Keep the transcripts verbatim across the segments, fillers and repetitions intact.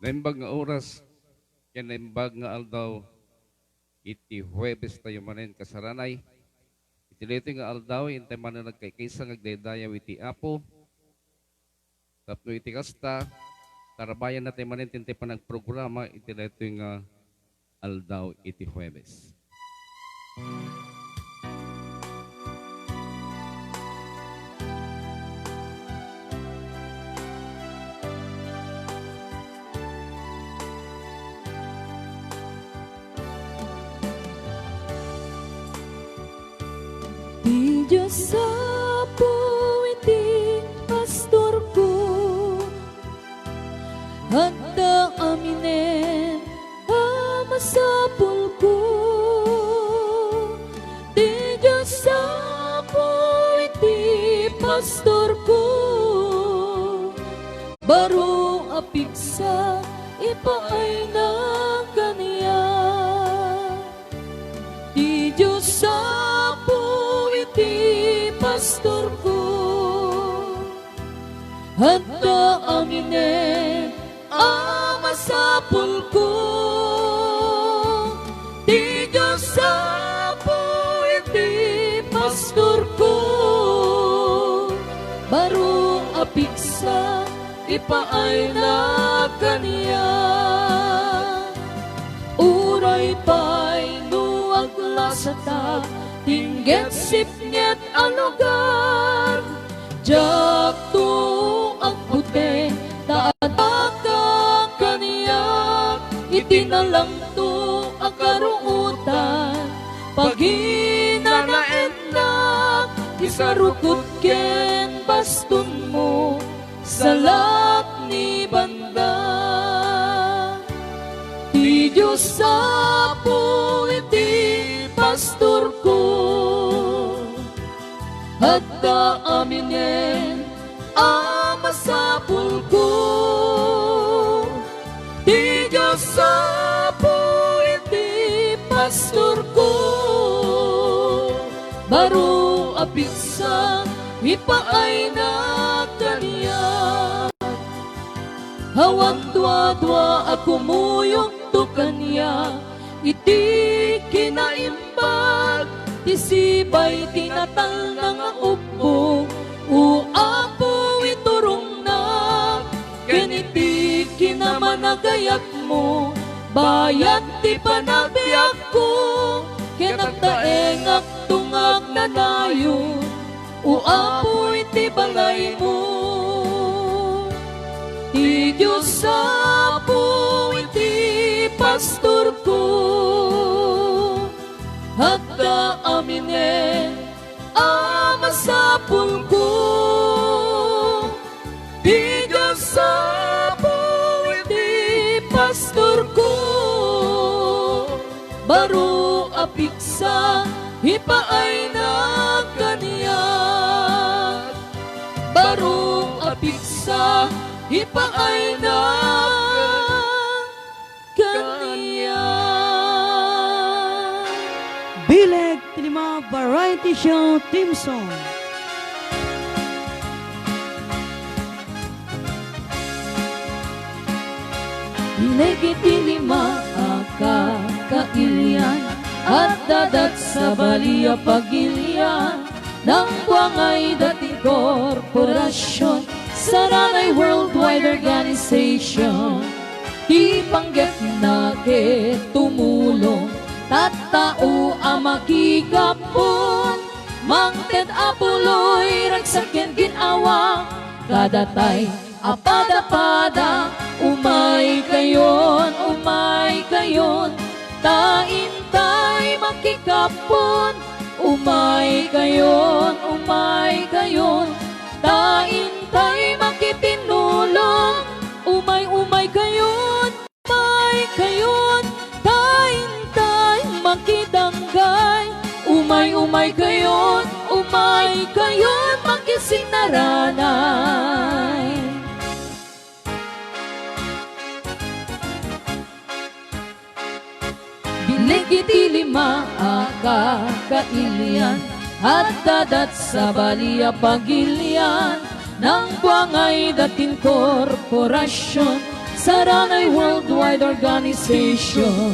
Naimbag nga oras ken naimbag nga aldaw iti Huwebes tayo manen, kasaranay. Iti daytoy nga aldaw, intay manen nagkaykaysa nga agdaydayaw iti Apo. Tapno iti kasta, tarabayan natay manen ti intay panagprograma iti daytoy nga aldaw iti Huwebes. Ti Dios Apo iti pastorko, adda aminen a masapulko. Ti Dios Apo iti pastorko, baro a pigsa ipaayna kaniak. Ti Dios Apo iti pastorko, adda aminen a masapulko. Ti Dios Apo iti pastorko, baro a pigsa ipaayna kaniak. Uray pay no aglasatak ti inggetsipnget a lugar, diakto agbuteng ta addaka kaniak iti nalangto a karuotan. Paginanaennak, isarukot ken bastonmo, salak ni banda. Ti Dios Apo iti pastorko, adda aminen a masapulko. Ti Dios Apo iti pastorko, baro a pigsa ipaayna kaniak. Awan duadua a kumuyogto kaniak iti kinaimbag ti sipay ti natalna nga ubbong, O Apo, iturongnak, ken iti kinamanagayatmo, bayat ti panagbiagko, ken agtaengakto nga agnanayon, O Apo, iti balaymo. Ti Dios Apo iti pastorko, adda aminen a masapulko. Ti Dios Apo iti pastorko, baro a pigsa ipaayna kaniak. Baro a pigsa ipaayna kaniak. Bileg ti lima, variety show theme song. Bileg ti lima a kakailian, adda dat sabali a pagilian, nangbuangay dati korporasion, Saranay Worldwide Organization. Ti panggepna ket tumulong, tattao a makikappon, mangted a puloy, ragsak ken gin-awa, kadatay a padapada, umaykayon, umaykayon, ta intay makikappon, umaykayon, umaykayon, ta intay makitinulong, umay, umaykayon, umaykayon, ta intay makidanggay, umay, umaykayon, umaykayon, makisinaranay. Bileg iti lima a kakailian, adda dat sabali a pagilian, nangbuangay datin korporasion, Saranay Worldwide Organization,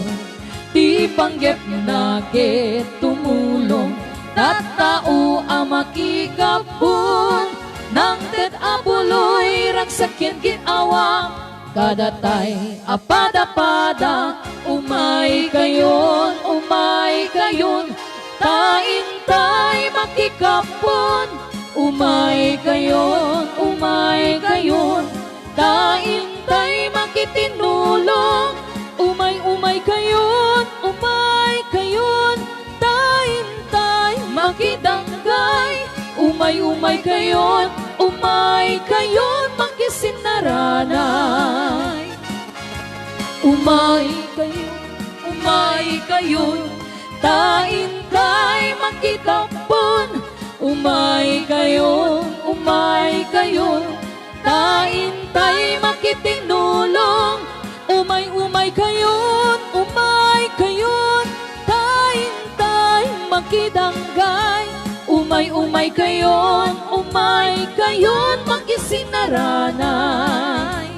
ti panggepna ket tumulong, tattao a makikappon, nangted a puloy, ragsak ken gin-awa, kadatay a padapada, umay kayon, umay kayon, ta intay makikappon, umay kayon, umay kayon, ta intay makitinulong, umay, umay kayon, umay kayon, ta intay makidanggay, umay, umay kayon, umay kayon, makisinaranay. Umay kayon, umay kayon, ta intay makikappon, umay kayon, umay kayon, ta intay makitinulong. Umay, umay kayon, umay kayon, ta intay makidanggay. Umay, umay kayon, umay kayon, makisinaranay.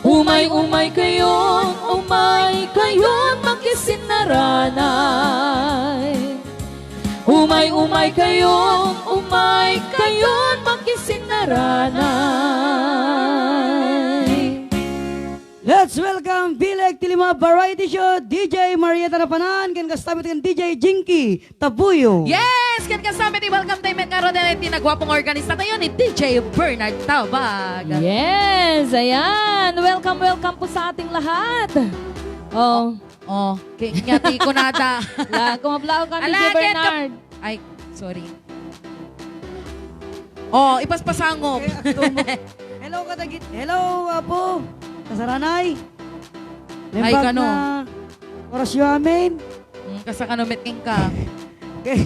Umay, umay kayon, umay kayon, makisinaranay. Umay, umay kayon, umay kayon, makisinaranay. Let's welcome Bileg ti Lima Variety Show, D J Marietta Napanan, ken kasta met ken D J Jinky Tabuyo. Yes! Ken kasta met, i-welcome tayo met ngarud, eh, ti naguapong organista tayo ni D J Bernard Tabag. Yes, ayan. Welcome, welcome po sa ating lahat. Oh. Oh, kay, nga ti kunada. La, kumablaw ka, Ala, D J ket kap- Bernard. Ay, sorry. Oh, ipaspasangom. Okay, agtumo. Hello, kadagit-, hello, Apo. Kasaranay. Ay, Nembag kano? Na oras yu amin. Mm, kasa kano met ken ka? Okay.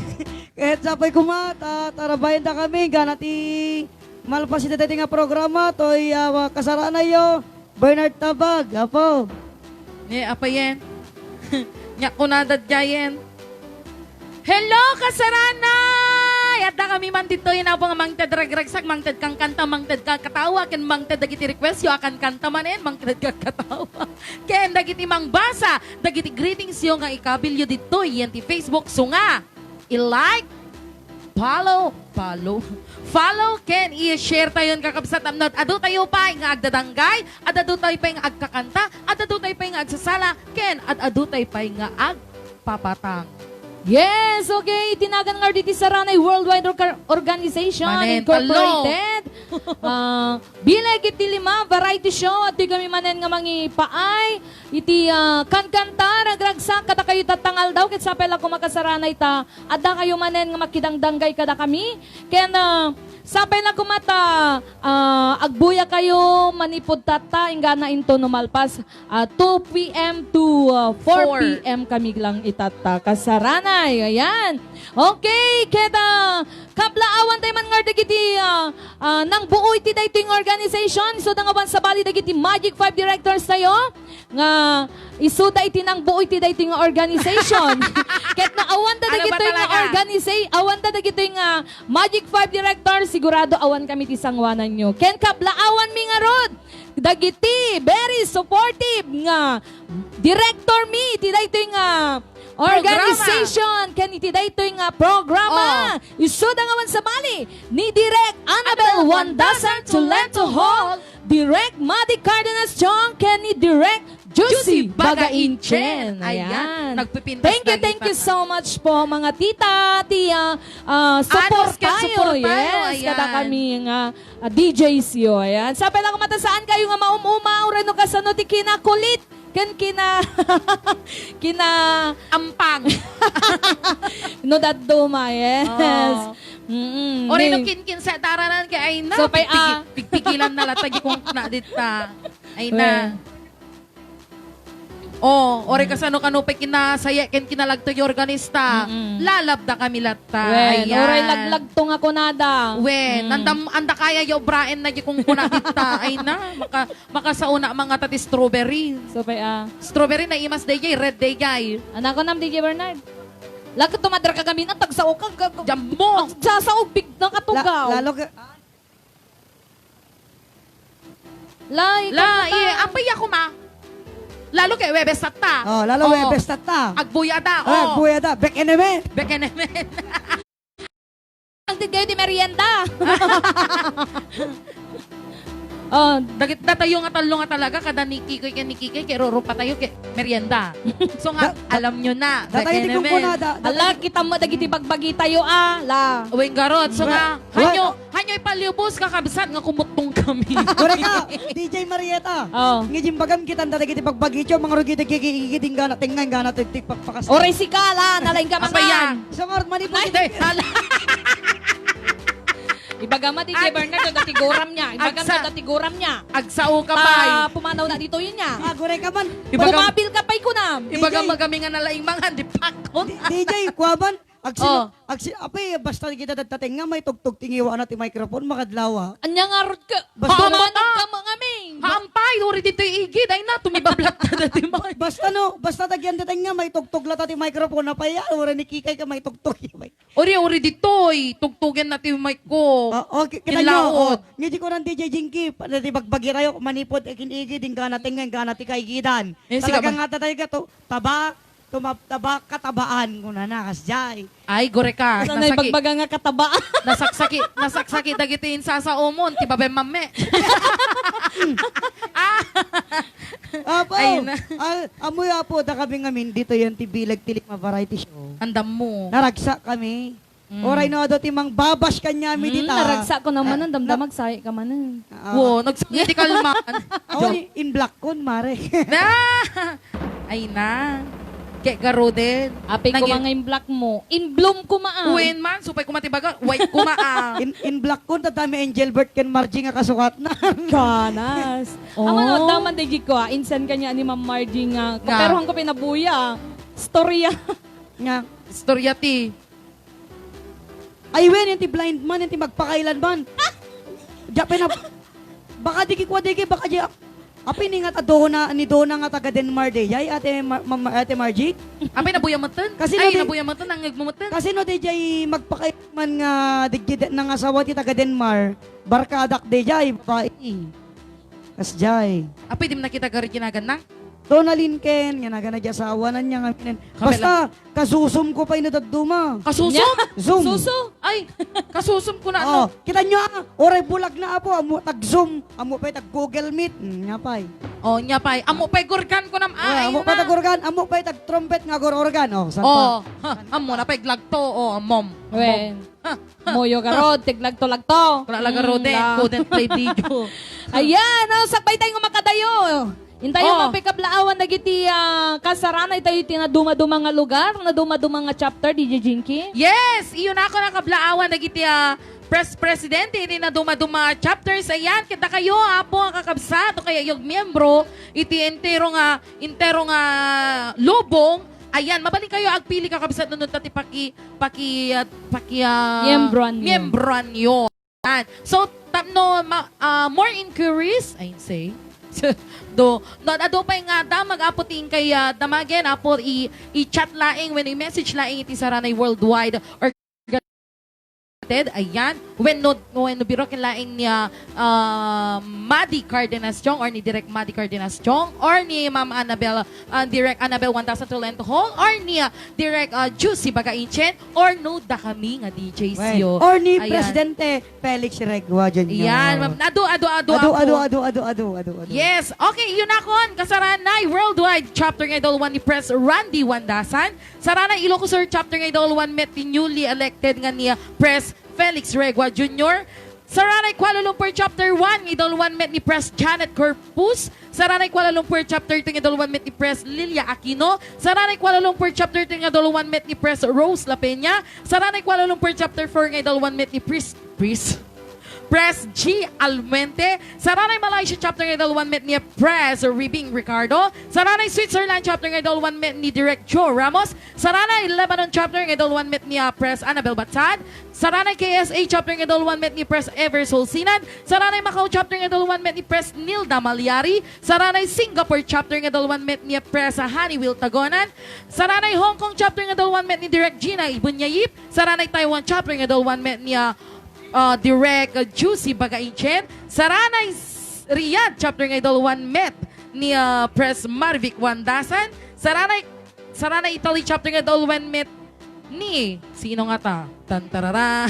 Ket sapay koma, ta-, tarabayan da kami, gana ti malpas iti daytoy nga programa, toy, ah, kasaranay yo. Bernard Tabag, Apo. Ni, apayen. Nya kunada diayen. Hello, kasaranay! Adda kami man ditoy, Apo, nga mangted ragragsak, mangted kankanta, mangted kakatawa, ken mangted dagiti request yo a kankanta manen, mangted kakatawa. Ken dagiti mangbasa dagiti greetings yo nga ikabil yo ditoy, yen ti Facebook, so nga, i-like, follow, follow, follow, ken i-share tayon, kakabsat, tapno ad-adu tayo pay nga agdadanggay, ad-adu tayo pay nga agkakanta, ad-adu tayo pay nga agsasala, ken ad-adu tayo pay nga agpapatang. Yes, okay. Itinagan nga diti Saranay Worldwide Orga-, Organization Manen, Incorporated. Ah, bileg iti lima, variety show. Adtoy kami manen nga mangipaay iti, ah, kankanta, ragragsak, kadakayo tatta nga aldaw, ket sapay la koma kasaranay ta adda kayo manen nga makidangdanggay kadakami. Ken, ah, sapay la koma ta, ah, agbuya kayo manipud tatta, inggana into no malpas, ah, two P M to, ah, four P M kami lang itatta. Kasaranay, ayan. Okay, ket, ah, kablaawan tayo man ngarud dagiti, ah, ah, nangbuo iti daytoy nga organization. So, dangawan sabali dagiti Magic Five Directors tayo nga isuda iti nangbuo iti daytoy nga organization. Ket no awan da Ano ba dagitoy nga talaga? Organiza-, awan da dagitoy nga Magic Five Director, sigurado awan kami ti sanguananyo. Ken kablaawan mi ngarud dagiti very supportive nga director mi iti daytoy nga Programa. Organization ken iti daytoy nga programa. Oh. Isuda nga awan sabali ni Direk Annabel Annabel Wandasan Wandasan Tolentehol, Direk Madi Cardenas Chong, ken ni Direk Juicy Juicy Bagain Bagain Chen. Chen. Ayan. Ayan. Nagpipintas Thank you, dagita. Thank you so much po, mga tita, ti, ah, ah, Anos ken suportayo. Suportayo, Yes, ayan. Kada kami nga, ah, D Js yo. Ayan. Sapay la koma ta saan kayo nga maum-uma, uray no kasano ti kinakulit. Ken kina-, kina- Ampang. No dadduma, yes. Oo. Mm-mm. Oray no Ni- kinkinsa daranan kay ay na, So, pay, pigpigi-, ah. pigpigilan na latag kung na dita. Ay na. Wen. Oh, oray Mm. kasano kano pay kinasaya ken kinalagto ti organista. Mm-mm. Lalabda kami latta. Wen, Ayan. Oray laglagto nga kunada. Wen, Mm. andam-, anda kaya yo obraen na di kung kuna dita. Ay na, maka-, Makasaona mangata ti strawberry. So, pay, ah. Strawberry, naimas dayjay, red dayjay. Anak ko nam, D J Bernard. Lagi tumadra ka gamin, ang tagsao ka, ka, ka, Jam mo. Ang sasaog, big na katugaw. La-, lalo ka, ah. Lai, La, kamuta? Iya, Iya kuma. Lalo ket Huwebes tatta. Oh, lalo Oh. Huwebes tatta. Agbuyada. Ah, Oh. agbuyada. Bek enemen. Bek enemen. Ang tigay di merienda. Oh. Dagit datayo nga tallo nga talaga, kada ni Kikoy ken ni Kikay, ket rurupatayo ket merienda. So nga, Da-, da-, alam nyo na. Datayo ti Bek enemen. Kunkuna, da-, Ala, datayo kita mo dagiti bagbagi tayo, ah, la. Wen garot. So Wa-, nga, wa-, hanyo, hanyo ipaliubos, kakabsat, nga kumuttong kami. Korek ka, D J Marieta. Oh. Ngem bagam kitan dagiti bagbagityo, mangrugi dagiti igid, inggana tengnga, inggana ti, ti pakpakas. Oray sika, la, nalaing ka man. Apay yan? Sa ngarud, manipod Ay, iti ala. Ibagam a, D J Ag-, Bernardo, dati guram niya. Ibagam agsa-, na dati guram niya. Agsao ka pay. Ah, pumanaw na dito yun niya. Ah, guray ka man. Ibagam, Pumabil ka pa'y kunam. Ibagam D J. Magami nga nalaing mangan, di pakon. D-, D J, kuha man. Agsi-, Oh. agsi-, apay, basta kita dadtatengnga, maitugtog ti ngiwana ti microphone, makadlawa. Anya nga rod ka? Basta Haamot Manang ka. Ka mga ming. Haampay, uri ditoy igid, ay na, tumibablat na dati mic. Basta no, basta tagyan ti tengnga, maitugtog la ta ti microphone, apay, ah, uri ni Kikay ka, maitugtog, may Uri, uri ditoy, tugtugen na ti mic ko. Ah, oh, ki-, kita nyo, oh, Inlaod. Ngedi ko nang D J Jinky, pa-, dati bagbagi tayo, manipod, eh, kin igid, inggana tengnga, inggana ti kaigidan. Eh, sige, Talaga ba? Nga, tatay ka to, taba, Tumab-, taba-, katabaan, kunana, kasjay. Ay, gure ka. Sanay Nasaki-, bagbaga nga katabaan. Nasaksaki, nasaksaki dagiti insasaomon, ti babem mamme. Ah! Apo, Ay, na- al-, amoy, Apo, da kami ngamin, ditoy ti bileg ti lima variety show. Andam mo. Naragsak kami. Mm. Uray no adu ti mangbabash kaniami Mm, dita. Naragsak ko naman, Ah, ang damdamag, na- sahi ka man, eh. Ah. Wo, nagsakit ka naman. Awan, in black kon, mare. Na! Ay na. Kay garuden. Api ko Nagi- mga in black mo. In bloom ko maan. Wen man, supay ko matibaga, white ko maan. In, in black kon, tadami Angel Bert ken Margie nga kasukat na. Kanas. Oh. Aman, daman, di ko, ah. Insan kanya ni Ma'am Margie nga. Nga. Pero hangko pinabuya. Storya. Nga. Storya ti. Ay, wen, yan ti blind man, yan ti magpakailan man. Diya pinap-, baka di kikwa, di ki, baka di, apay ni nga ta Dona, ni Dona nga taga Denmark, di, yay, Ate Mar-, Ma-, Ma-, Ate Margie? Apay nabuya meten? Kasi Ay, no, di, nabuya meten, ang nagmameten. Kasi no, di, jay, magpakailan man nga, di, di, nangasawa ti taga Denmark, barkadak, di, jay, babae. Kasjay. Apay, di mo nakita gari ginagan na? Donalyn ken, nga nagana di asawa na niya nga minen. Kamela. Basta, kasusum ko pay no dadduma. Kasusum? Nya? Zoom. Suso? Ay, kasusum ko na, Oh, ano? Kita nyo, ah, oray bulag na, Apo, amo tag-Zoom, amo pay tag-Google Meet, hmm, nya pay. Oh, nya pay. Amo pay gurgan ko nam, Ah, ay amo pay na. Tag-organ, amo pay tag-trumpet nga gur-organ. Oh, saan pa? Oh, ha, amo na pay glagto, oh, mom. Wen. Moyo garod, tiglagto-lagto. Wala lang garod eh, Hmm, la. Couldn't play video. Ayan, oh, sakbay tayo nga makadayo. Intayo Oh. mapikablaawan dagiti, ah, kasaranay tayo iti naduma-duma nga lugar, naduma-duma nga chapter, D J Jinky. Yes, iyo na ako nakablaawan dagiti, ah, pres-, presidente iti naduma-duma chapters. Ayan, kita kayo, apo, ang kakabsat, o kaya yung miyembro, iti entero nga, entero nga lubong. Ayan, mabalin kayo, agpili kakabsat, nunod ta ti paki-, paki-, ah, paki-, ah, Miyembroan nyo. Miyembroan nyo. Yan. So, tapno ma-, ah, more inquiries, I say, do, no, adu pay nga damag, Apo, ti inkay, ah, damagen, Apo, i-, i-chat laeng, wenno i-message laeng iti Saranay Worldwide or ayan, wenno, wenno biro ken laeng ni, ah, ah, Madi Cardenas Chong or ni Direk Madi Cardenas Chong or ni Ma'am Annabel, ah, Direk Annabel Wanda Santo Lento Hall or ni, ah, Direk, ah, Juicy Baga Inchen or no, dakami nga D Js Wen. Yo. Or ni Ayan. Presidente Felix Regua Junior. Yan, ma'am. Adu, adu, adu, Adu, apo. Adu, adu, adu, adu, adu, adu. Yes. Okay, yun na kon. Kasaranay Worldwide Chapter nga idol one ni Pres Randy Wandasan. Saranay Ilocos Sur Chapter nga idol one met ti newly elected nga ni, ah, Pres Felix Regua Junior. Saranay Kuala Lumpur Chapter one nga idol one met ni Pres Janet Corpus. Saranay Kuala Lumpur Chapter two nga idol one met ni Pres Lilia Aquino. Saranay Kuala Lumpur Chapter three nga idol one met ni Pres Rose La Peña. Saranay Kuala Lumpur Chapter four nga idol one met ni Pres, Pres, Pres G Almuente. Saranay Malaysia Chapter nga idol one met ni Pres Ribing Ricardo. Saranay Switzerland Chapter nga idol one met ni Direk Joe Ramos. Saranay Lebanon Chapter nga idol one met ni, ah, Pres Annabel Batsad. Saranay K S A Chapter nga idol one met ni Pres Ever Solsinan. Saranay Macau Chapter nga idol one met ni Pres Nilda Malyari. Saranay Singapore Chapter nga idol one met ni Pres Honey Will Tagonan. Saranay Hong Kong Chapter nga idol one met ni Direk Gina Ibunyayip. Saranay Taiwan Chapter nga idol one met ni, ah, ah, Direk, ah, Juicy Baga Inchen. Saranay S-, Riyadh Chapter nga idol one met ni, ah, Pres Marvic Wandasan. Saranay, saranay Italy chapter nga dua wen met ni, sino nga ta? Tantarara.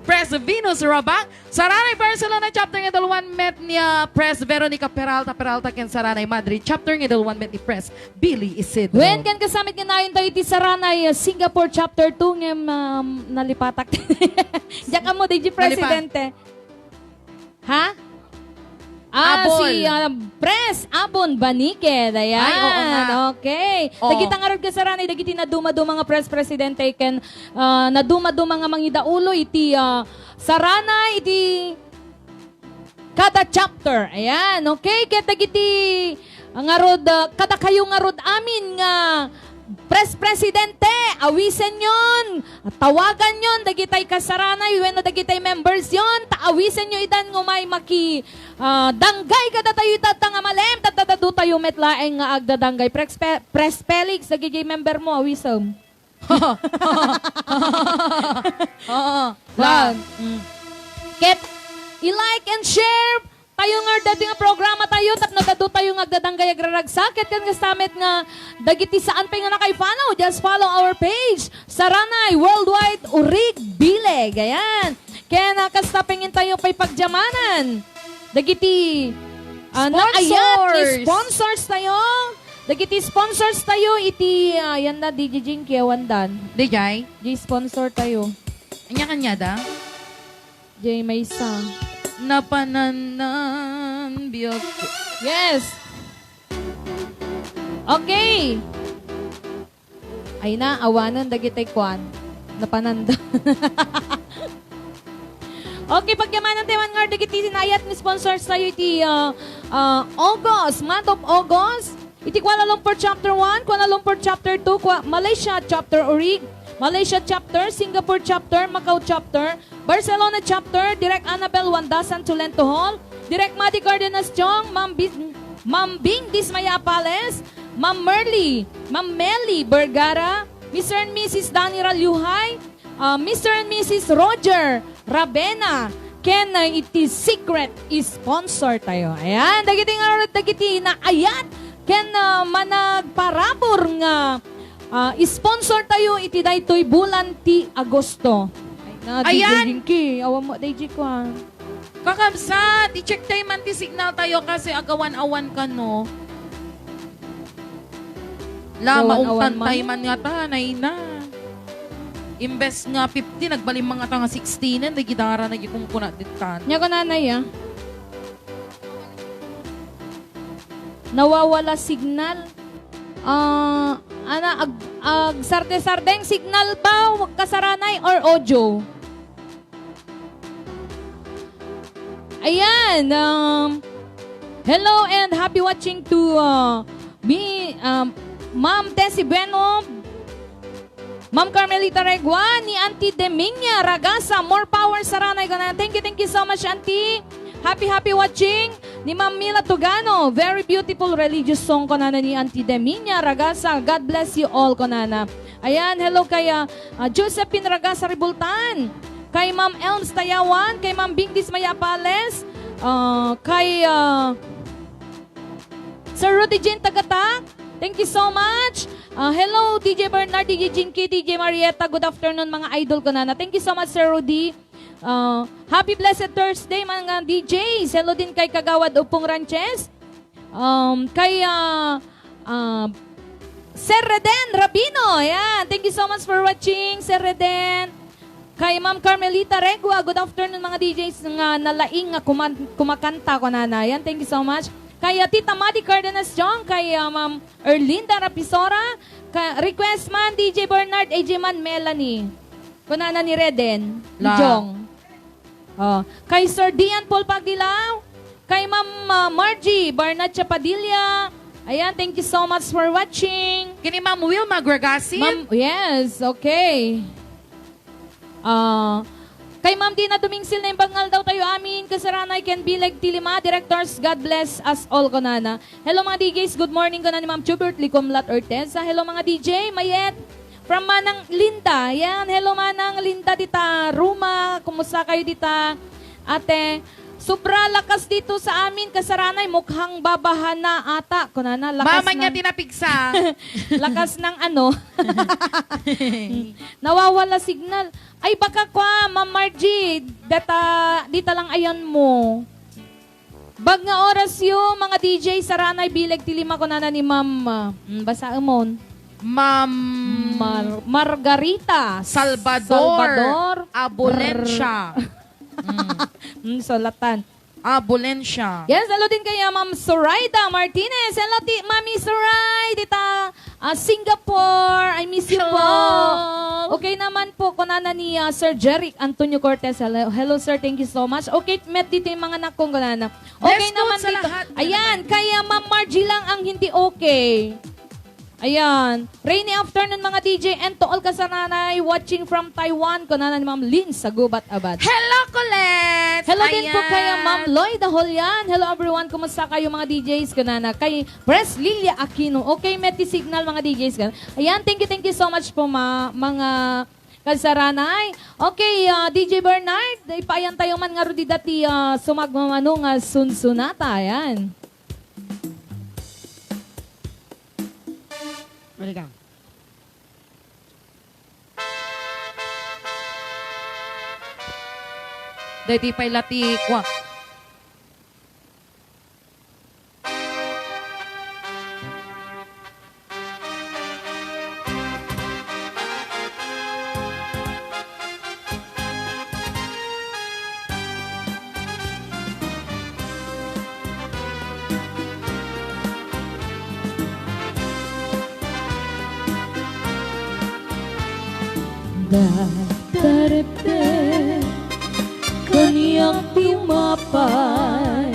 Pres Venus Rabang. Saranay Barcelona chapter nga dua wen met ni, ah, Pres Veronica Peralta Peralta ken saranay Madrid chapter nga dua wen met ni Pres Billy Isidro. Wen, ken kasamit nga nayon tayo iti saranay, ah, Singapore chapter two ngem, um, nalipatak. Diak ammo, D J Nalipa- Presidente. Ha? Ah, Abol. Si, ah, Pres Abon Baniked. Ayan. Ay, oo nga. Okay. Oo. Dagita ngarud kasaranay, dagiti naduma-duma nga Pres Presidente ken, ah, naduma-duma nga mangidaulo iti, ah, saranay iti kada chapter. Ayan. Okay. Ket dagiti ngarud, ah, kadakayo ngarud amin nga Pres Presidente, awisenyon, tawaganyon dagitay kasaranay wenno dagitay members yon, ta awisenyo idan nga umay maki, ah, danggay kadatayo ita nga malem, ta, ta, ta, datayo met laeng nga agdadanggay. Pres Pe-, Pres Felix, dagiti member mo, awisem. Oo. Wow. Mm. Ket, i-like and share tayo nga dati nga programa tayo, tapno kadu tayo nga agdadanggay agraragsak, ket kan kastamet nga dagiti saan pay nga naka-follow, just follow our page, Saranay Worldwide Urig Bileg. Ayan. Ken, ah, kasta pay ngin tayo pay pagyamanan. Dagiti, ah, naayat nga Sponsors. Sponsors tayo. Dagiti sponsors tayo iti, ah, yan na, D J Jinky, awan dan. D J? Di sponsor tayo. Anya kanya da? Jay Maysa. Napanandan biag. Yes. Okay. Ay na, awanen dagiti kuan. Napananda. Okay, pagyamanan tayo nga dagiti naayat nga sponsors tayo iti, ah, ah, August, month of August. Iti Kuala Lumpur Chapter one, Kuala Lumpur Chapter two, Kua-, Malaysia Chapter Urig, Malaysia Chapter, Singapore Chapter, Macau Chapter, Barcelona Chapter, Direk Annabel Wandasan Tulento Hall, Direk Madi Cardenas Chong, Ma'am Bis-, Ma'am Bing Dismaya Pales, Ma'am Merly, Ma'am Melly Vergara, Mister and Missus Danny Ralyuhay, ah, Mister and Missus Roger Rabena, ken, ah, iti secret sponsor tayo. Ayan, dagiti nga, dagiti naayat ken, ah, managparabur nga, ah, sponsor tayo iti daytoy bulan ti Agosto. Ay na, Ayan. D J Jinky, awan mo, D J ko, ah. Kakabsat, i-check tayo man ti signal tayo kasi agawan-awan kano. La, Gawan-awan maungtan man. Tayo man nga ta, nay na. Imbes nga fifty, nagbaling man nga ta nga sixteen, eh, nagidara, nagikunkuna, ditan. Nya ko, nanay, ah. Nawawala signal. Ah, ana, ag-, agsarde-sardeng signal ba, kasaranay, or audio? Ayan, um, hello and happy watching to, uh, me, um, Ma'am Tessie Bueno, Ma'am Carmelita Regua, ni Auntie Deminia Ragasa, more power saranay ko na. Thank you, thank you so much, Auntie. Happy, happy watching. Ni Ma'am Mila Tugano, very beautiful religious song ko na ni Auntie Deminia Ragasa. God bless you all ko na. Ayan, hello kay, ah, ah, Josephine Ragasa Ribultan. Kay Ma'am Elms Tayawan, kay Ma'am Bingdis Mayapales, ah, kay, ah, Sir Rudy Jean Tagatak. Thank you so much. Ah, hello, D J Bernard, D J Jinky, D J Marietta. Good afternoon, mga idol ko na. Thank you so much, Sir Rudy. Ah, happy blessed Thursday, mga D Js. Hello din kay Kagawad Upong Ranches. Um, kay, ah, ah, Sir Reden Rabino. Ayan. Thank you so much for watching, Sir Reden. Kay Ma'am Carmelita Regua, good afternoon, mga D Js nga nalaing nga kuman-, kumakanta ko na. Ayan, thank you so much. Kay, ah, Tita Madi Cardenas Jong, kay, ah, Ma'am Erlinda Rapisora, ka-, request man, D J Bernard, A J man, Melanie. Kunana ni Reden, ni La. Jong. Oh, kay Sir Dian Paul Pagdilaw, kay Ma'am, ah, Margie Barnacha Padilla. Ayan, thank you so much for watching. Kini Ma'am Wilma Gragasin. Ma'am, yes, okay. Ah, kay Ma'am Dina Dumingsil, naimbag nga aldaw tayo amin, kasaranay ken bileg ti lima, directors, God bless us all, kunana. Hello, mga D Js, good morning, kunana ni Ma'am Chubert Licomlat Orteza. Hello, mga D J, Mayet. From Manang Linda. Yan. Hello, Manang Linda dita Roma. Kumusta kayo dita, ate? Sobra lakas dito sa amin, Kasaranay, mukhang babaha na ata. Kunana, lakas Mama niya ng tinapigsa. Lakas ng ano. Nawawala signal. Ay, baka kwa, Ma'am Margie, data, dita lang ayan mo. Bag nga oras yu, mga D J, Saranay, bileg ti lima, kunana ni Ma'am, ah, mm, basaemon. Ma'am Mar-, Margarita Salvador Salvador Abulencia. Mm. Mm, sulatan. Abulencia. Yes, hello din kay, ah, Ma'am Zoraida Martinez. Hello, ti-, Mami Zoraida, dita, ah, Singapore. I miss you po. Hello. Okay naman po, kunana ni, ah, Sir Jeric Antonio Cortez. Hello, hello, sir. Thank you so much. Okay, met dito yung mga nakong kunana. Okay Bless po naman sa dito. Lahat. Ayan, kaya Ma'am Margie lang ang hindi okay. Ayan. Rainy afternoon, mga D J, and to all Kasaranay watching from Taiwan, kunana ni Ma'am Lynn Sagubat Abad. Hello, Colette! Hello din po kay Ayan. Ma'am Lloyda Holian. Hello, everyone. Kumusta kayo, mga D Js? Kunana. Kay Pres Lilia Aquino. Okay, met ti signal, mga D Js. Kunana. Ayan, thank you, thank you so much po, ma-, mga Kasaranay. Okay, ah, D J Bernard, ipaayan tayo man nga rudida ti, ah, sumagmamano nga sunsunata. Ayan. Daydi pay la ti kua. Natarepdep kaniak ti umapay.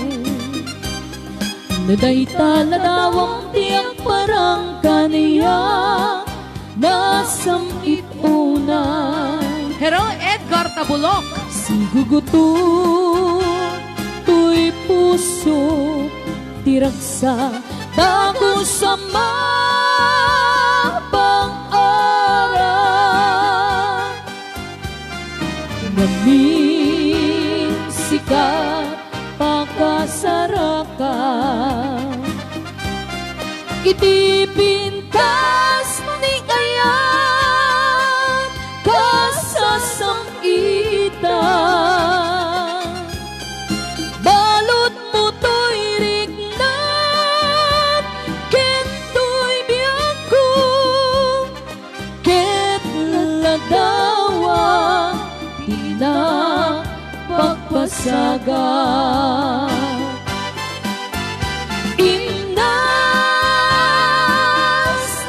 No dayta ladawam ti agparang kaniak, nasam-it unay. Hero Edgar Tabulok. Siguguto toy puso ti ragsak, dagus a mapang-aram. Ngamin sika, pakasaraka. Iti pintas ni ayat, kasasam-itan. Balud mo toy riknam ken toy biagko, ket ladawa ti napagpasaga. Innas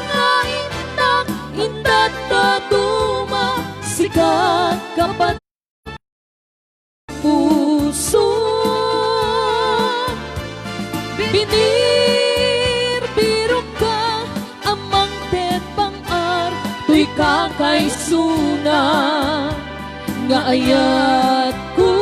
nga innak, indat dadduma, sika kapat puso. Binirbirokka a mangted pang-ar toy kakaisuna nga ayatko.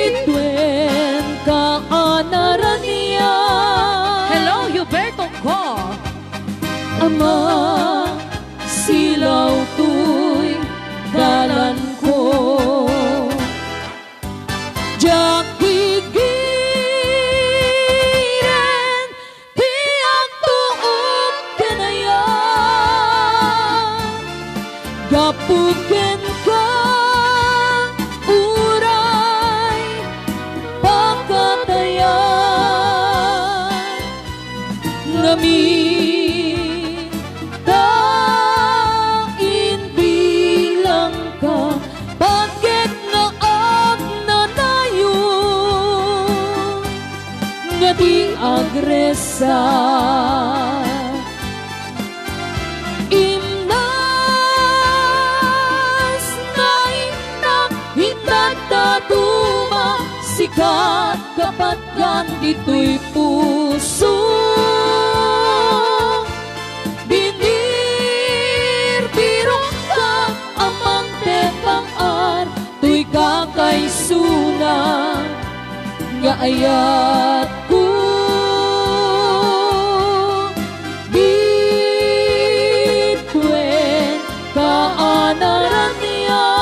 Bituen ka a naranian. Hello, Huberto Co. Ama, silaw toy dalanko. Diak gigiren ti agtuok ken ayat. Gapu kenka, uray pakatayan. Ngamin ta imbilangka, paget nga agnanayon nga di agresa. Innas nga innak, innak dadduma, sika kapat Ngem ditoy puso, binirbirokka a mangted pang-ar toy kakaisuna nga ayatko. Bituen ka a naranian.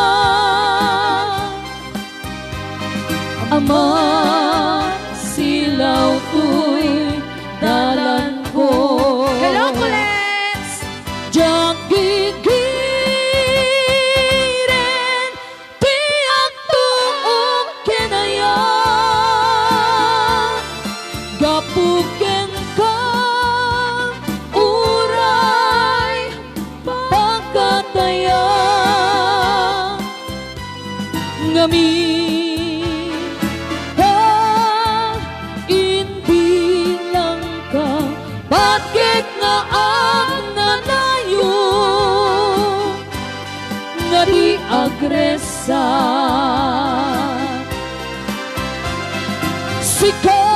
ngamin. Ket imbilangka, patgek nga agnanayon, nga di agresa. Sika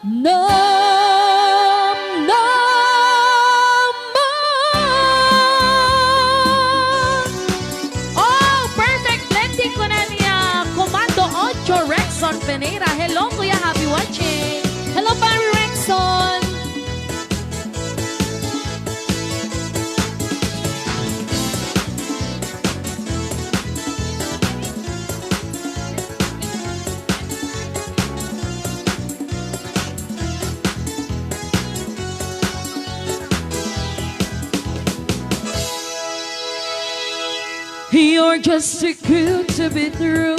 namnama. Oh, perfect blending kuna ni, ah, Comando Ocho, Rexon Peneira. Hello, Kuya. Happy watching. Hello, Pare Rexon. You're just too good to be true.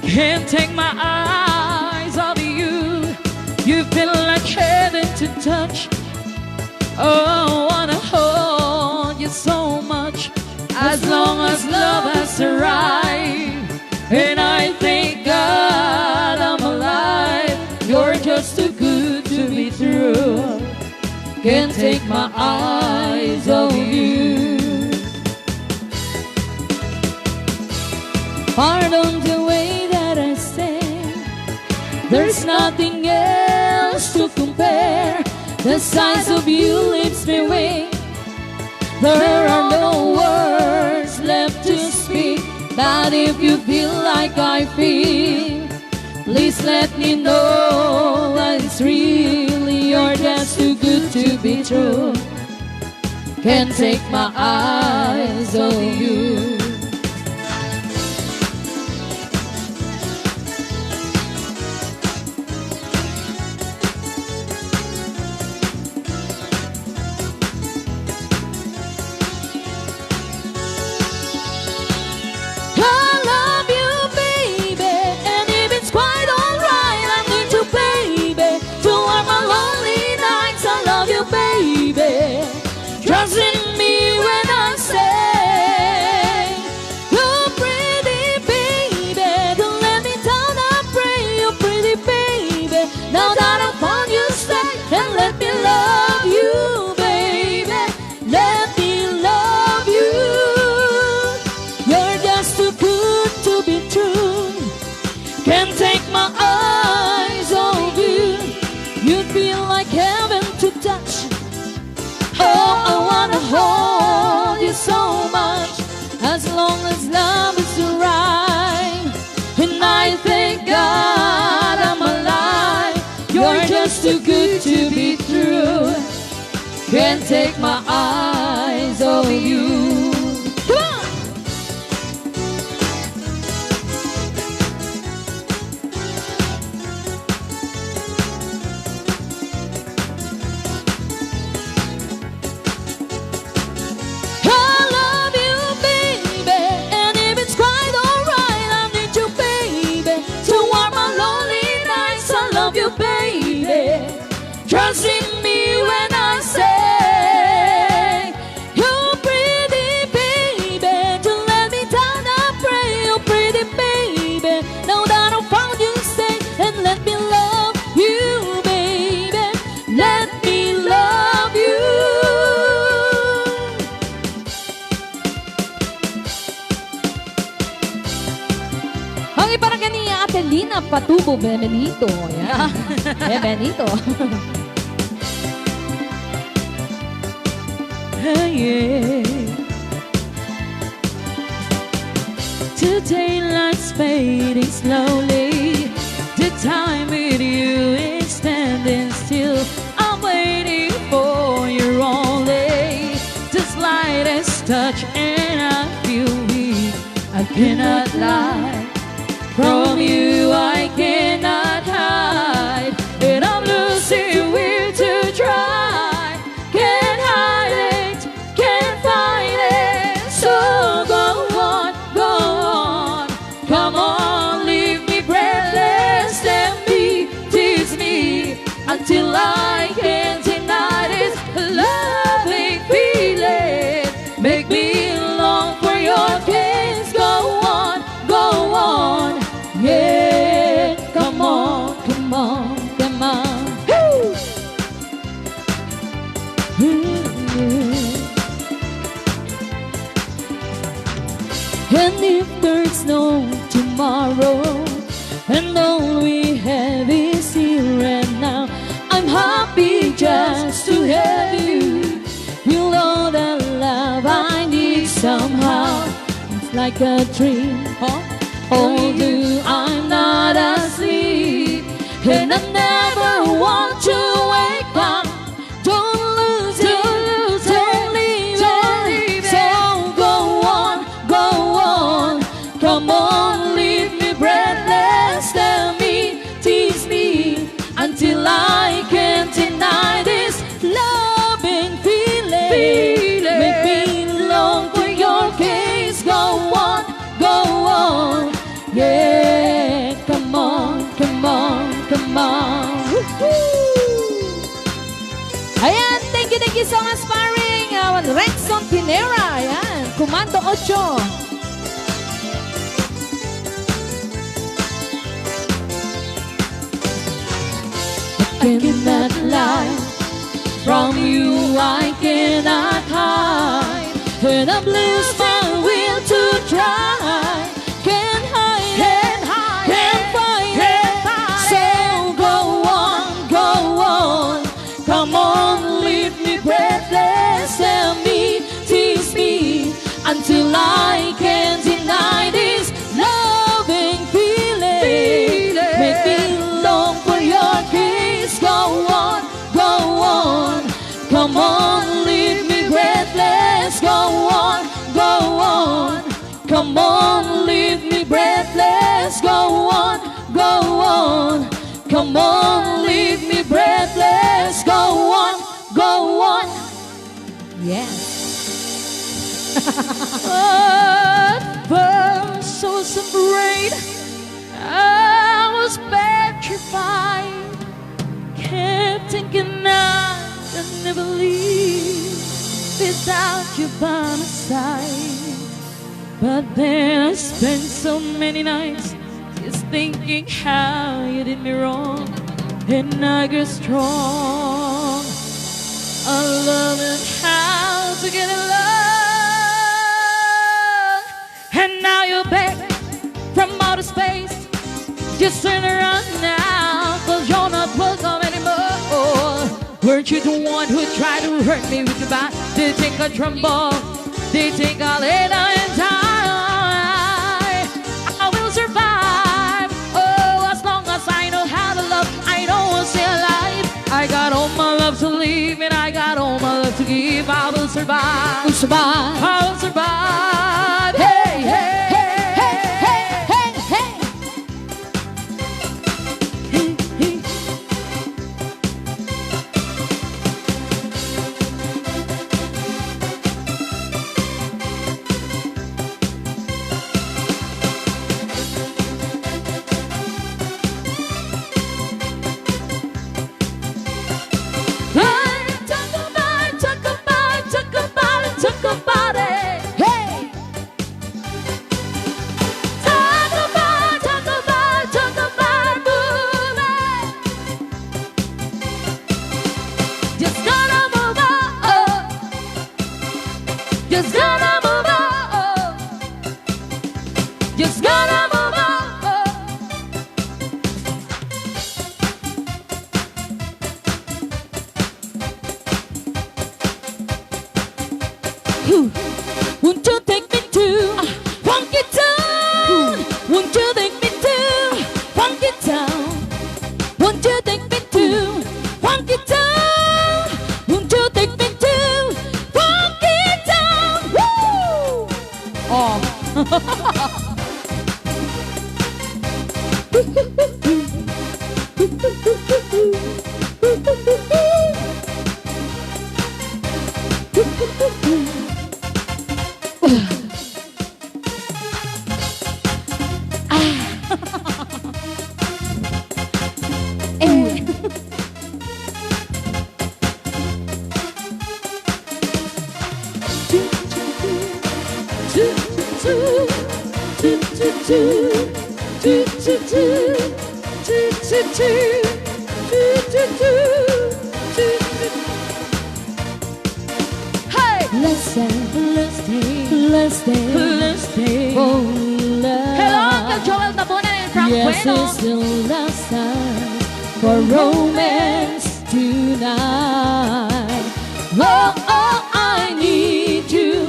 Can't take my eyes off you. You feel like heaven to touch. Oh, I wanna hold you so much. As long as love has arrived, and I thank God I'm alive. You're just too good to be true. Can't take my eyes off you. Pardon the way that I say, there's nothing else to compare. The size of you lifts me away. There are no words left to speak, but if you feel like I feel, please let me know that it's real. You're just too good to be true. Can't take my eyes off you. I love you, baby, and if it's quite alright, I need you, baby, to warm my lonely nights. I love you, baby. Trust in me when I say, you're pretty, baby. Don't let me down, I pray, you're pretty, baby. Now that I found you, stay and let me love you, baby. Let me love you. You're just too good to be true. Can't take my eyes off you. You feel like heaven to touch. Oh, I wanna hold you so much. As long as love is right, and I thank God I'm alive. You're just too good to be true. Can't take my eyes off you. Come on! I love you, baby, and if it's quite alright, I need you, baby, to warm my lonely nights. I love you, baby. Trust in me when I say, you're pretty, baby. Don't let me down, I pray, you're pretty, baby. Now that I found you, stay and let me love you, baby. Let me love you. Okay, para kay Ate Lina Patubo, Benedito. Ayan. Benedito. Hey, yeah. Today life's fading slowly. The time with you is standing still. I'm waiting for you only. The slightest touch and I feel weak. I cannot lie. From you I cannot hide. And I'm losing will to try. Can't hide it, can't fight it. So go on, go on. Come on, leave me breathless. Let me, tease me until I can't deny this loving feeling. Make me long for your kiss. And if there's no tomorrow, and all we have is here and now, I'm happy just to have you. You know the love I need somehow. It's like a dream. Huh? Although I'm not asleep, and I never want to wake up. Don't lose it, don't leave it. So go on, go on. Come on, leave me breathless. Tell me, tease me, until I can't deny this loving feeling. Feeling. Make me long for your kiss. Go on, go on. Yeah, come on, come on, come on. Woohoo! Ayan, thank you, thank you so much, paring, uh, Rexon Pinera. Ayan, Comando Ocho. I cannot lie, from you I cannot hide, and I've lost my will to try. Can't hide it, can't fight it, so go on, go on. Come on, leave me breathless, tell me, tease me, until I can't deny this loving feeling. Feeling. Make me long for your kiss. Go on, go on. Come on, leave me breathless. Go on, go on. Come on, leave me breathless. Go on, go on. Come on, leave me breathless. Go on, go on. Yes. At first I was afraid, I was petrified. Kept thinking I could never leave without you by my side. But then I spent so many nights just thinking how you did me wrong. And I grew strong. I learned how to get along. And now you're back from outer space. Just turn around now, 'cause you're not welcome anymore. Weren't you the one who tried to hurt me with your bad? They think I tremble, they think I'll end and die. I will survive. Oh, as long as I know how to love, I know I'm still alive. I got all my love to leave, and I got all my love to give. I will survive. Will survive. I will survive. Hey, hey, hey, hey, hey, hey. Hey, talk about it, talk about it, talk about it, talk about it. Hey! Talk about, talk about, talk about moving. Just gonna move on. Just gonna move on. Just gonna move on. Who? Won't you take me to Funky Town? Won't you take me to Funky Town? Won't you take me to Funky Town? Won't you take me to Funky Town? Woo! Oh. Hey! Last day, last day, last day, last day. Hello, Uncle Joel Tabunan and Frank Yes, Bueno. It's the last time for romance tonight. Oh, oh, I need you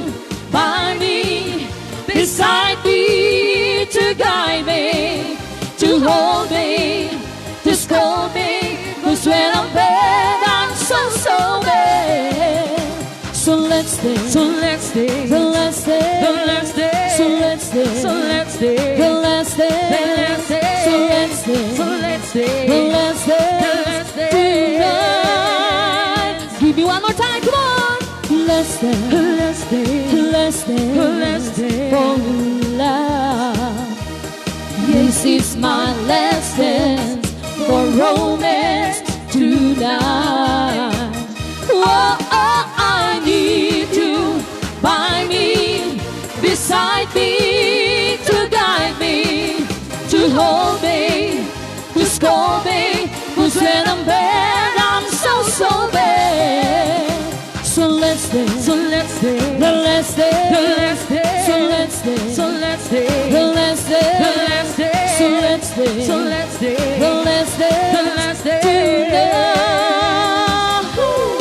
by me, beside me, to guide me, to hold me, to scold me, 'cause when I'm bad, I'm so, so bad. So let's dance. So let's dance. So let's dance. So let's dance. So let's dance. So let's dance. So let's dance. So let's dance. So let's dance. So let's dance. Tonight. Give me one more time. Come on. Let's dance. Let's dance. Let's dance. Let's dance. For love. This is my last dance for romance tonight. Oh, oh, I need you by me, beside me, to guide me, to hold me, to scold me, 'cause when I'm bad, I'm so, so bad. So let's dance. So let's dance. The last dance. The last dance. So let's dance. The last dance. The last dance. So let's dance. So let's dance. The last dance. The last dance. Tonight. Woo!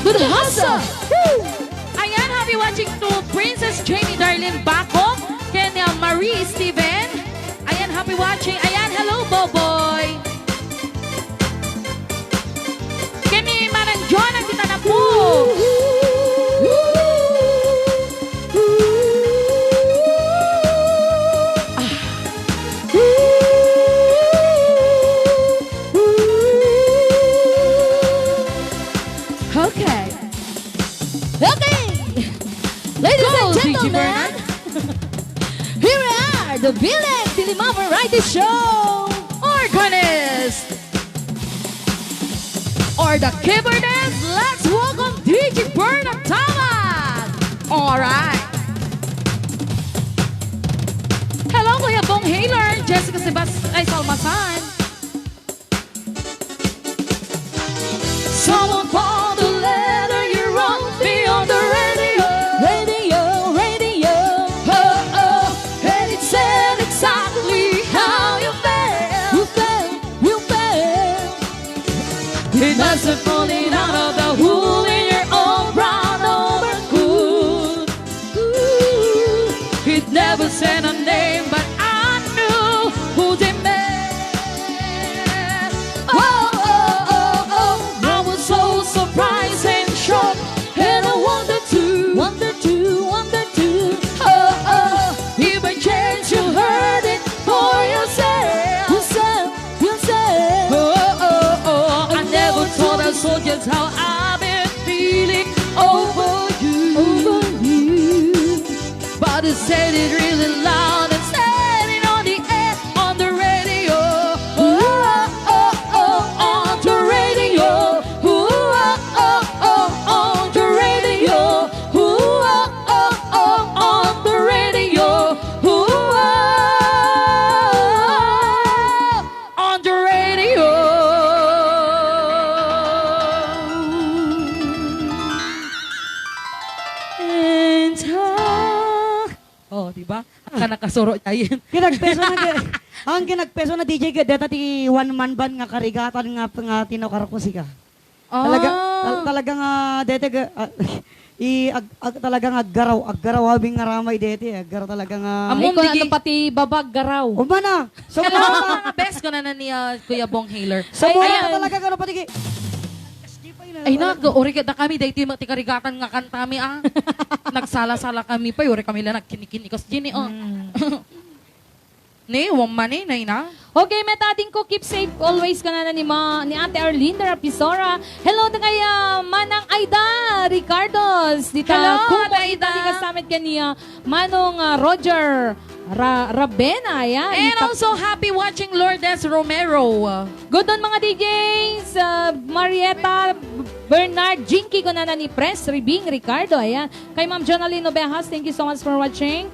To the hustle. Woo! Ayan, happy watching to Princess Jamie Darlene Baco, Kenya Marie Steven. Ayan, happy watching. Ayan, hello, Boboy. Kami, Manang John, ang kita na po. Ah. Okay. Okay. Ladies and gentlemen, here we are, the Bilang Tilima Variety Show. Organist. Or the keyboardist, let's welcome D J Bernard Taman. Alright. Hello, Kuya Bong Haler, Jessica Sebas-, ay, Salmasan. Someone called the letter you wrote me on the radio. Radio, radio. Oh, oh, and it said exactly how you felt. You felt, you felt. It must have fallen out of the hole in your own brown overcoat. Ooh, it never said a name, but I knew who they meant. Oh, oh, oh, oh, I was so surprised and shocked, and I wonder too, wonder too, wonder too. Oh, oh, if by chance you heard it for yourself. Yourself, yourself. Oh, oh, oh, I never thought I saw just how I've been feeling over you. Over you. But he said it really loud and said it on the air, on the radio. Oh, oh, oh, oh, on the radio. Oh, oh, oh, oh, on the radio. Oh, oh, oh, oh, on the radio. Oh, oh, oh, on the radio. And talk. Oh, di ba? At ka nakasuro, Jayen. Kinagpeso na, ki-, ang kinagpeso na, D J, ket deta ti one man band nga karigatan nga, nga tinukar ko sika. Ah. Talaga, tal-, talaga nga, deta ga-, ah, i-, ag-, ag-, talaga nga aggaraw, aggaraw abing nga ramay deta, eh. Aggaraw talaga nga Ammom, Ay, kung digi- ano pati babag, garaw. Umana. So, Hello, mga mga best ko na na ni, ah, Kuya Bong Haler. So, Ay, mga ayan. Talaga, ano, pati ki-, Ay, nag-, uri ka, da kami, daytoy ma-, ti karigatan nga kantami, ah. Nagsala-sala kami pa, uri kami la nagkinikinikas dyan, eh, oh. Mm. Ne, wamma ne, nay na. Okay, met ading ko, keep safe always, kanana ni ma-, ni Ate Arlinda Rapisora. Hello, ta kay, ah, Manang Aida Ricardos. Dita, Hello, Kubo, Ate Aida. Ita, di kasamit kaniya. Manong, ah, Roger Ra-, Rabena, ayan. And Ita- also, happy watching Lourdes Romero. Good on mga D Js, ah, Marietta Bernard, Jinky, kunana ni Pres Ribing Ricardo, ayan. Kay Ma'am Jonalyn Ovejas, thank you so much for watching.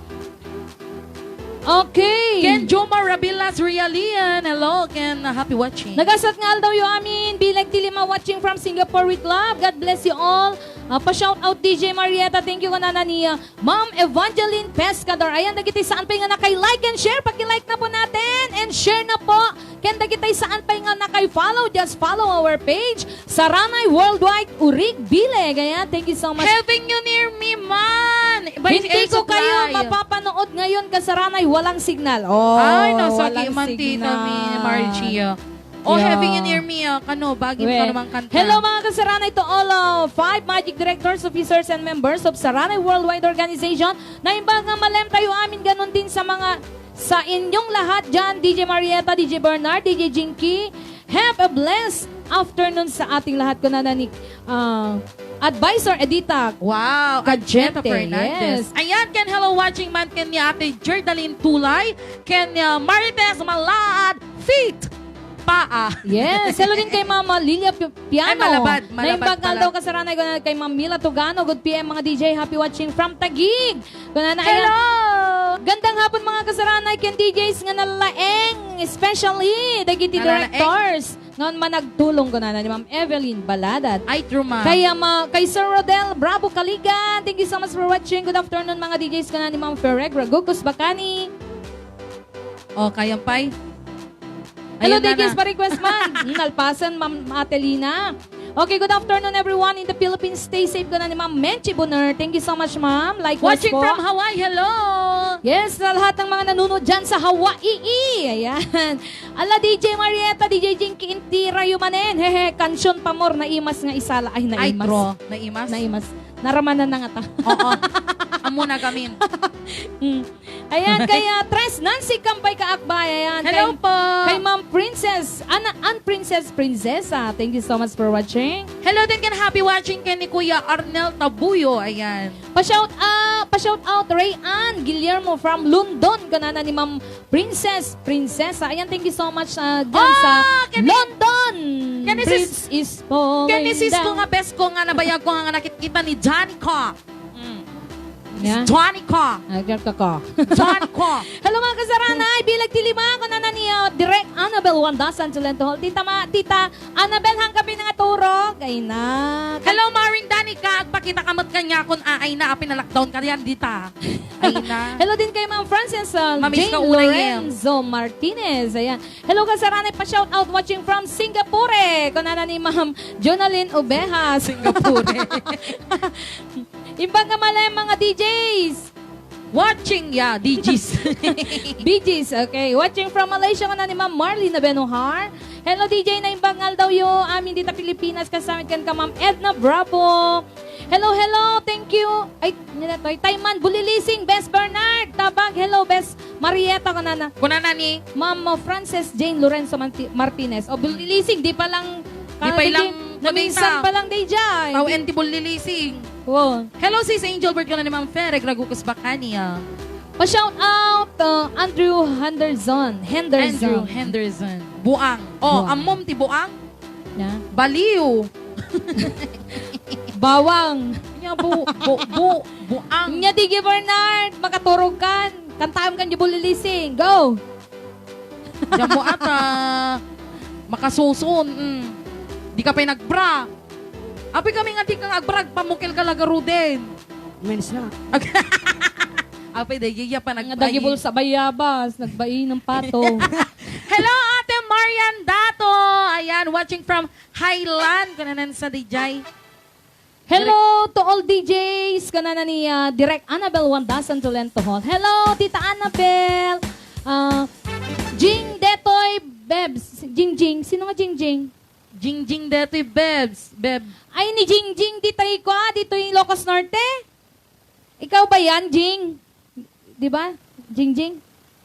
Okay. Ken Jomar Rabilas Realian. Hello, ken, uh, happy watching. Nagasat nga aldawyo amin. Bileg ti lima watching from Singapore with love. God bless you all. Ah, pa-shout out D J Marietta. Thank you, kunana ni, uh, Ma'am Evangeline Pescador. Ayan, dagiti saan pay nga nakay-like and share. Paki-like na po natin and share na po. Ken dagiti saan pay nga nakay-follow, just follow our page, Saranay Worldwide Urig Bileg. Ayan, thank you so much. Having you near me, man. By Hindi Air ko kayo Supply. Mapapanood ngayon, Kasaranay, walang signal. Oh, Ay, nasagi walang man, Tita signal. Mi Margie, ah. Oh, Yeah. Having you near me, ah. Kano, bagay Wait. Kano mang kanta. Hello, mga Kasaranay, to all of five Magic Directors, Officers, and Members of Saranay Worldwide Organization. Naimbag nga malem tayo amin, ganun din sa mga Sa inyong lahat dyan, D J Marietta, D J Bernard, D J Jinky, have a blessed afternoon sa ating lahat. Kunana ni, ah, Advisor Edita Wow, Gadiente, Adjeta Fernandez. Yes. Ayan, ken hello watching man ken ni Ate Jerdalyn Tulay, ken ni, ah, Marites Malad Feet Paa. Yes, hello din kay Mama Lilia Pi-, Piano. Ay, malabad, malabad Naimbag nga pala. Daw kasaranay ko na kay Ma'am Mila Tugano. Good P M, mga D J. Happy watching from Taguig. Kunana, ayan. Hello! Gandang hapon, mga kasaranay, ken D Js nga nalaeng, especially dagiti Nalalaeng. Directors nga managtulong, kunana ni Ma'am Evelyn Baladat. Ay, true, ma'am. Kay, ah, ma-, kay Sir Rodel Bravo Kaligan, thank you so much for watching. Good afternoon, mga D Js, kunana ni Ma'am Ferregra Gugus Bacani. O, kayam pay. Hello, Ayan na D Js, na. Pa-request man. Hmm, nalpasan, Ma'am Atelina. Okay, good afternoon, everyone in the Philippines. Stay safe, kuna ni Ma'am Menchi Boner. Thank you so much, ma'am. Likewise Watching po. From Hawaii, hello! Yes, sa lahat ng mga nanonood dyan sa Hawaii. Ayan. Ala, D J Marietta, D J Jinky, intira yu manen. Hehe, kansyon pa more, naimas nga isala. Ay, Ay, naimas. Tro, naimas? Naimas. Naramanan na nga ta. Oo. Amo na gamin. Mm. Ayan, kay, ah, Tres Nancy Kampay Kaakbay. Ayan, Hello kay, po. Kay Ma'am Princess, Ana, Ann Princess Princesa. Thank you so much for watching. Hello din ken happy watching ken ni Kuya Arnel Tabuyo. Ayan. Pa-shout, ah, pa-shout out Ray Ann Guillermo from London. Kunana ni Ma'am Princess Princesa. Ayan, thank you so much, ah, dyan sa Ah, ken ni London. Ken ni sis-, Prince is falling ken ni sis ko down. Nga best ko nga nabayag ko nga nakit-, kita ni Janica. Mm. Yeah. Janica. Agad ka ka. Janica. Hello, mga kasaranay. Bilag ti lima, kunana ni, ah, Direk Annabel Wanda Sansolento Hall. Tita Ma-, Tita Annabel, hanggabi na nga turog. Ay na. Hello, Maring Danica. Agpakita ka met kanya kun aay na, apin na lockdown ka diyan, dita. Ay na. Hello din kay Ma'am Frances, ah, Mamiss Jane ka, una, Em. Lorenzo Martinez. Ayan. Hello, kasaranay, pa-shout out watching from Singapore. Kunana ni Ma'am Jonalyn Obejas. Singapore. Imbag nga malem, mga D Js. Watching, yeah, D Js. B Js, okay. Watching from Malaysia, kunana ni Ma'am Marlene Benohar. Hello, D J, naimbag nga aldawyo. Amin dita Pilipinas, kasamit ken ka, Ma'am Edna Bravo. Hello, hello, thank you. Ay, nila to. Tayman, Bulilising, Bes Bernard. Tabag, hello, Bes Marietta, kunana. Kunana ni? Ma'am, uh, Frances Jane Lorenzo Manti-, Martinez. O, Bulilising, di pa lang, Di pa ah, lang, naging, naminsan pa lang, D J. Tao, enti Bulilising. Wow. Hello, sis Angel Bird, kunana ni Ma'am Fere, Gragucos Bacania. Pa-shout out, uh, Andrew Henderson. Henderson. Andrew Henderson. Buang. Oh, Buang. Ammom ti Buang? Na? Baliw. Bawang. Nya bu-, bu-, bu-, buang. Nya, D J Bernard, makaturog kan. Kantaam kan di Bulilising. Go! Diyan mo ata makasusun. Mm. Di ka pa'y nagbra. Apay kami nga di ka nga agbra, pamukil ka lagaruden. Mens na. Apay, di, iya pa Nga nagpayi. Dagibol sa bayabas, nagbai ng pato. Hello, Ate Marian Dato. Ayan, watching from Highland. Kananan sa D J. Hello to all D Js. Kanana ni, ah, Direk Annabel Wanda Santo Lento Hall. Hello, Tita Annabel. Ah, Jing Detoy Bebs. Jing Jing. Sino nga Jing Jing? Jing Jing Detoy Bebs. Beb. Ay, ni Jing Jing, di tayo kwa, dito yung Ilocos Norte. Ikaw ba yan, Jing? Di ba? Jing Jing?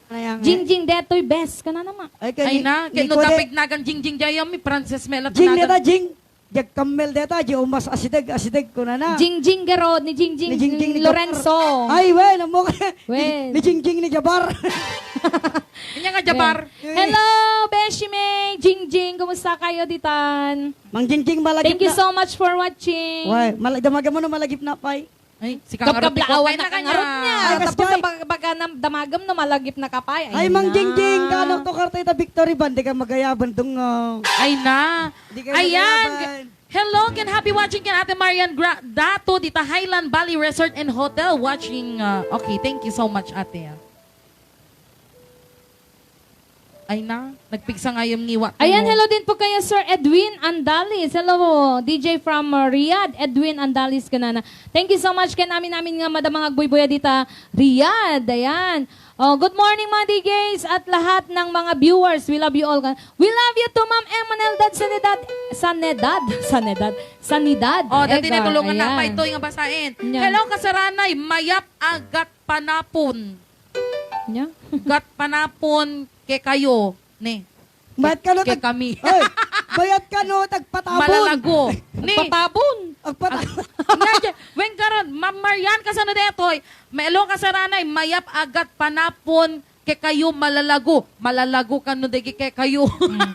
Ano yan, Jing eh? Jing Detoy Bes. Kana naman. Ay, kay Ay ni-, na, kay ni no Kuya tapig nagan Jing Jing Jayami, Frances Mela Jing tinagan. Deta, Jing. Jagkammel deta, di umas asideg, asideg ko na na. Jing Jing Garod, ni Jing Jing Ni Jing Jing ni Lorenzo. Jabar. Ay, well, amo ka. Well. Ni, ni Jing Jing ni Jabar. Kanya nga, Jabar. Well. Hello, Beshi May, Jing Jing, kumusta kayo, ditan? Mang Jing Jing, malagip Thank you na. So much for watching. Why? Mala-, damagan mo na malagip na, pay. Ay, si Kangarot Gabgabla awan na Kangarot niya. Ay, tapos sa bag-, baga na damagem no malagip na kapay. Ay, Mang Jingjing, kano to karta ita victory band, di ka magayaban, dungo. Ay na. Di ka magayaban. Hello, ken happy watching ken Ate Marian Gra-, Dato dita Highland Valley Resort and Hotel watching, uh, okay, thank you so much, Ate. Ay na, nagpigsa nga yung ngiwa. Ayan, hello din po kayo, Sir Edwin Andalis. Hello, D J from, uh, Riyadh, Edwin Andalis, kanana. Thank you so much ken amin-amin nga madama nga agbuybuya dita Riyadh. Ayan. Oh, good morning, mga D Js at lahat ng mga viewers. We love you all. We love you too, Ma'am Emanel Dad Sanedad. Sanedad? Sanedad? Sanidad. Oh, dati Egar. Natulungan na pa ito yung basahin. Hello, Kasaranay. Mayap agat panapon. Nya? Gat panapon kekayo, ne. Mayat kano tag-, kekami. Ay, mayat kano tagpatabon. Malalago. Ni. Agpatabon. Agpata- Nya, wen karon, Ma'am Marian, kasano detoy? Maelo Kasaranay, mayap agat panapon kekayo malalago. Malalago kano dagi kekayo. Mm.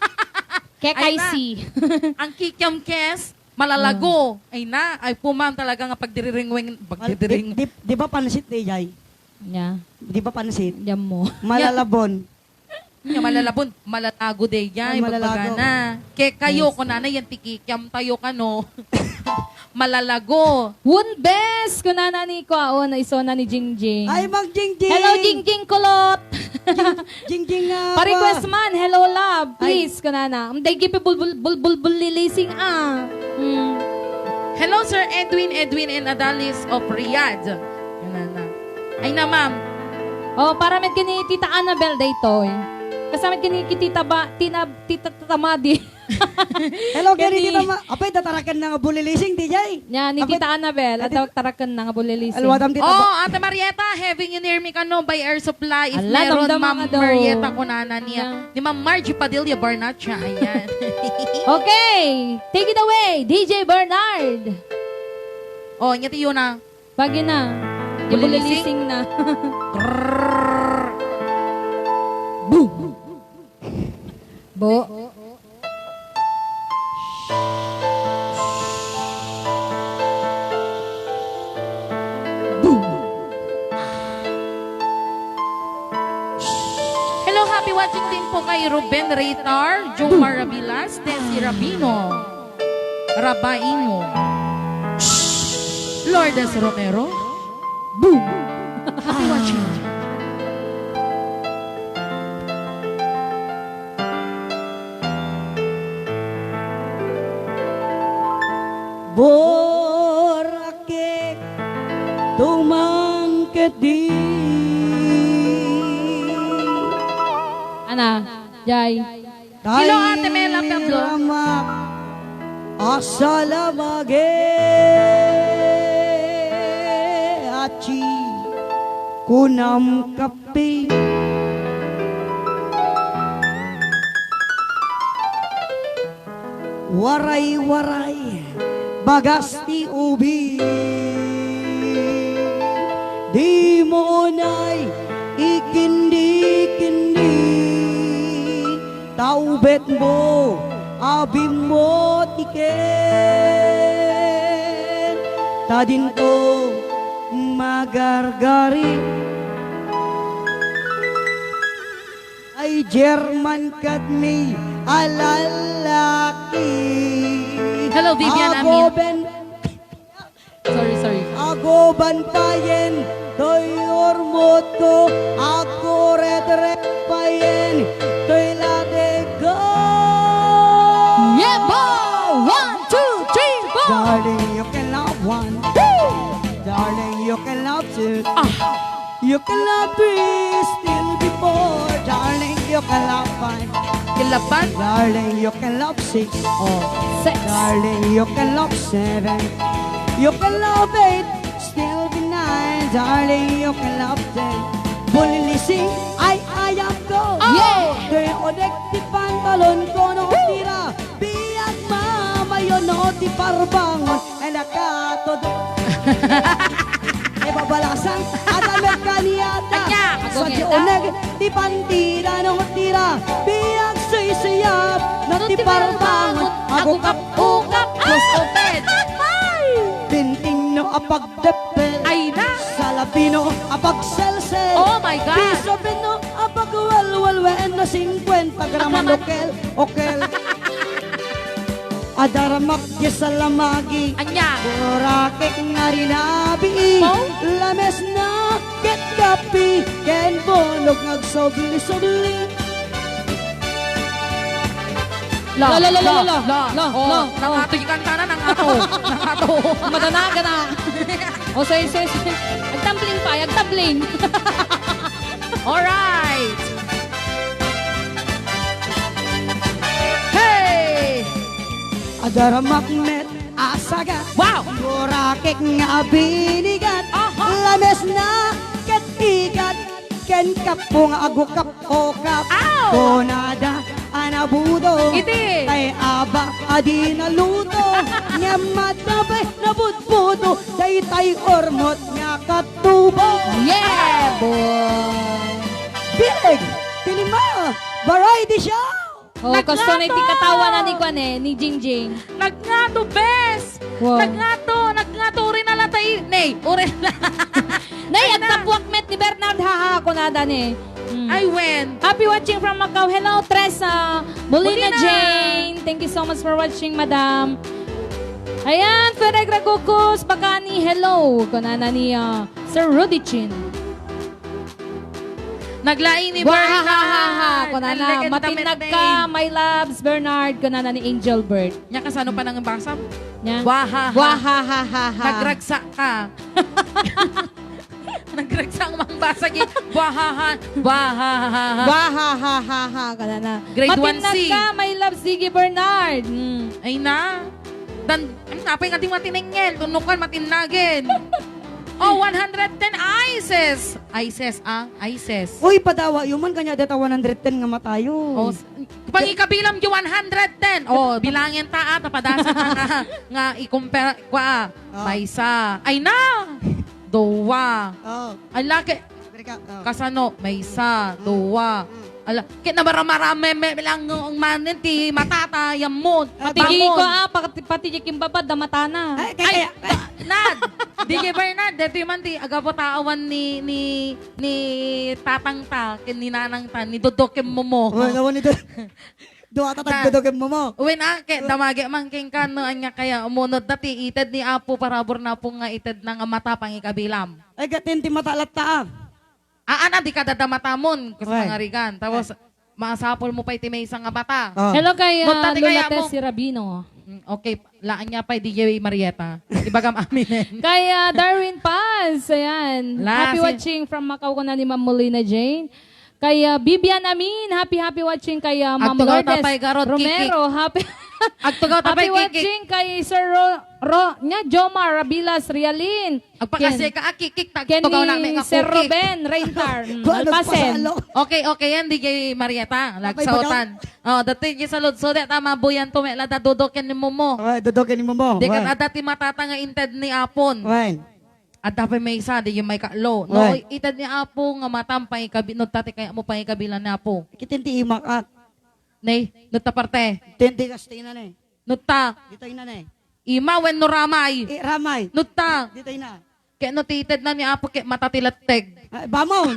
Kekay si. Ang kikiam kes, malalago. Ay na, ay po ma'am talaga nga pagdiriringweng, pagdidiring- Di, di, di ba pansit, D J? Nya. Di ba pansit? Nya mo. Malalabon. Nya malalabon, malalago dayjay, malalago. Bagbagana. Kekayo, yes. Kunana, yan ti kikiam tayo kano. Malalago. Won bes, kunana ni kuaon, isuna ni Jingjing. Ay, Mang Jingjing. Hello, Jingjing Kulot. Jing-, Jingjing, ah, pa-request man, hello, love, please, kunana. Dayjay pi bulbul, bulbul, bulilising, ah. Hmm. Hello, Sir Edwin, Edwin and Adalis of Riyadh. Yan na, na. Ay na, ma'am. Oh, para met kini Tita Annabel daytoy. Kasama kini Tita ba, Tina, Tita Tamadi. Hello, kini Tita Ma-, apay, tataraken na nga bulilising, D J. Nya, ni Tita Annabel, adda taraken na nga bulilising. Alwadam, Tita. Oh, Ate Marieta, having you near me kano, by Air Supply. If meron, Ma'am Marieta, kunana niya. Ni Ma'am Margie Padilla Barnacha, ayan. Okay, take it away, D J Bernard. Oh, nya ti Yuna. Pagi na. Bulilising. Ibulilising na. Boom. Bo. Hello, happy watching din po kay Ruben Ritar, Jomar Rabilas, Desi Rabino, Rabaino, Lourdes Romero. Boom! Happy watching. Borake tumangked di. Ana, jay. Hello, Ate Mela Pablo. Asalamage, achi, kunam kapi. Waray-waray, bagas ti ubi. Dimo unay ikindi-kindi. Ta ubetmo a bimmo ti ken, ta dinto magargari. Ay German kadmi a lalaki. Hello, Vivian Amin. Agoben Sorry, sorry. Agoban payen, toy urmutko, aguredrek payen, toy ladega. Yeah, boy! One, two, three, four! Darling, you can love one. Woo! Darling, you can love two. Ah. You can love me still before, darling, you can love five. Kilaban? Darling, you can love six. Oh. Six. Darling, you can love seven. You can love eight, still be nine. Darling, you can love ten. Bulilising, ay, ayam ko. Oh. Yeah. Kaya onek ti pantalon ko no tira. Biag mamayo no ti parbangon, ay nakatod. E babalasan, adda met kaniata. Anya, sa agongeta. Di oneg, ti pantira no tira. Biag sisiyap, no ti parbangon, agukap-ukap. Ah! Gusto. Ay! Tintin no a pagdepel. Pino a pagselsel. Oh my God! Piso pino a pagwalwal wenno singkwenta gram a Agraman. Okel, okel. Adaramak di salamagi. Anya? Burakek nga rinabii. Oh? Lamesna ket kapi ken bunog nga agsubli-subli. La, la, la, la, la, la, la, la, oh, la, nangato, oh. Nangato. Nangato. Madanagan na. O, say, say, say. Agtambling pa, agtambling. Alright. Hey! Adaramak met a sagat. Wow! Burakek nga binigat. Aha! Lamesna ket igat. Ken kapo nga agukap-ukap. Ow! Kunada a nabudo. Iti. Tay aba a di naluto. Ngem madapay nabudbudo. Daytay urmot nga katubo. Yeah, boy! Bileg! Tilima! Variety Show! Oh, kasto na iti katawa na ni kuan eh, ni Jingjing. Nagngato, bes! Wow. Nagngato, nagngato, uri na lata i-, nay, uri na. Nay, agtapuak met ni Bernard, haha, kunada ni. Mm. Ay, wen. Happy watching from Macau. Hello, Tresa. Molina Molina. Jane. Thank you so much for watching, madam. Ayan, Fereg Ragucos, Bacani, hello. Kunana ni, ah, Sir Rudy Chin. Naglaing ni Bernard. Wahahaha, kunana, matinag ka, my loves, Bernard, kunana ni Angel Bird. Nya, kasano pa nang basa? Nya? Wahaha. Wahahaha. Nagragsak ka. Nagragsak ang basa, gi-, wahaha, wahahaha. Wahahaha, kunana. Grade one C. Matinag ka, my loves, Ziggy Bernard. Hmm. Ay na. Dan, ano, apay nga di matinengngel? Tunukan, matinnagen. Oh, one hundred ten ISIS. ISIS, ah, ISIS. Uy, padawa, yuman kanya deta one hundred ten nga matayo. Oh, s-, pangikabilam di one hundred ten. Oh, bilangin ta, ah, tapadasa ta nga, nga i-compare, kwa, ah. Oh. Maysa. Ay na! Duwa. Oh. Ay, laki. Agrika, oh. Kasano? Maysa, mm, duwa. Mm. Ala, ket namaramaramme lang ang manen ti matata, yamon. Pati, bamon. Ko, ah, pati, pati di kimbabad, da matana. Ay, kaya, ay, kaya. Ba-, Nad, di kay Bernard, dito man ti agabutawan ni, ni, ni tatang ta, ken ni nanang ta, ni Dodok ken Momo. Oh, naman ni Dodok. Duwa ta tagdudugen mo mo. Wen, ah, ket damagek man kenka, no, ania kaya, umunod da ti ited ni Apo, parabur na Apo nga ited na nga mata pangikabilam. Ay, gatin ti mata latta, ah. Aa na, di ka dadamatamon, kus-, wen, pangarigan. Tapos, wen, masapul mo pay ti maysa nga mata. Oh. Hello kay, ah, Lola Tessie Rabino. Mm, okay, laan niya pay, D J Marieta. Ibagam aminen. Kay, ah, Darwin Paz, ayan. Happy watching from Macau, kuna ni Ma'am Molina Jane. Kay, ah, Vivian Amin, happy, happy watching kay, ah, Ma'am Lourdes Romero. Happy, happy watching kay Sir Ro-, Ro-, nya, Jomar Rabilas Realin. Agpakasi ka, ah, kikik, tag-, ken tugaw na, ni Sir Ruben Reintar. Mm, Malpasen. Okay, okay, yan, D J Marieta. Lagsautan. Oh, dati, di sa Lord Sode, tama, buyan to, may lada, Dodo, ken ni Momo. Ay, Dodo, ken ni Momo. Di ka, adda ti matata nga inted ni Apon. Adda pay maysa, di yung may kaalo. No, ited ni Apo nga matam pangikabi-, no, tati kaya mo pangikabilan ni Apo. Kitin ti imak, ah. Nay, no ta parte. Tin ti kastina, ne. No ta. Dito ina, ne. Ima wen no ramay. Eh, ramay. No ta. Dito ina. Kaya no ti ited na ni Apo, kaya mata ti letteg. Ah, bamon.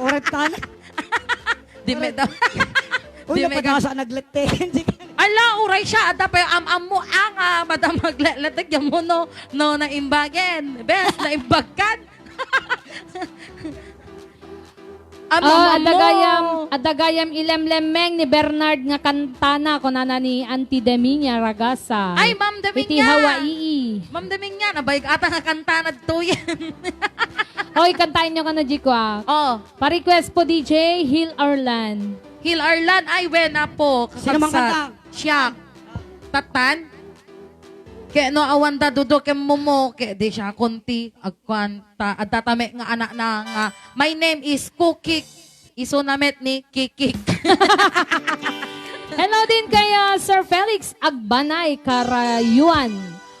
Oret tan. Di me da-, uy, di me napadasa ga-, nagletteg. Ala, uray siya, adda pay am-ammo, ah, nga, madam, magleleteg, yan mo, no, no, naimbagen. Bes, naimbag kan. Am-ammo. Ah, adda gayam, adda gayam ilemlemmeng ni Bernard nga kantana, kunana ni Auntie Deminia Ragasa. Ay, Ma'am Deminia. Iti Hawaii. Ma'am Deminia, nabayag ata nga kantana to yan. Oy, kantahin nyo ka na, Jiko, ah. Oh. Pa-request po, D J, Heal Our Land. Heal Our Land, ay, wen, Apo. Sino mang kakabsat? Kanta? Siak. Tatan? Ke no awan da Dodo ken Momo, ke di siya konti, agkuan, ta, adda ta met nga anak na nga, "My name is Kukik." Isu na met ni Kikik. Hello din kay, ah, Sir Felix Agbanay Karayuan.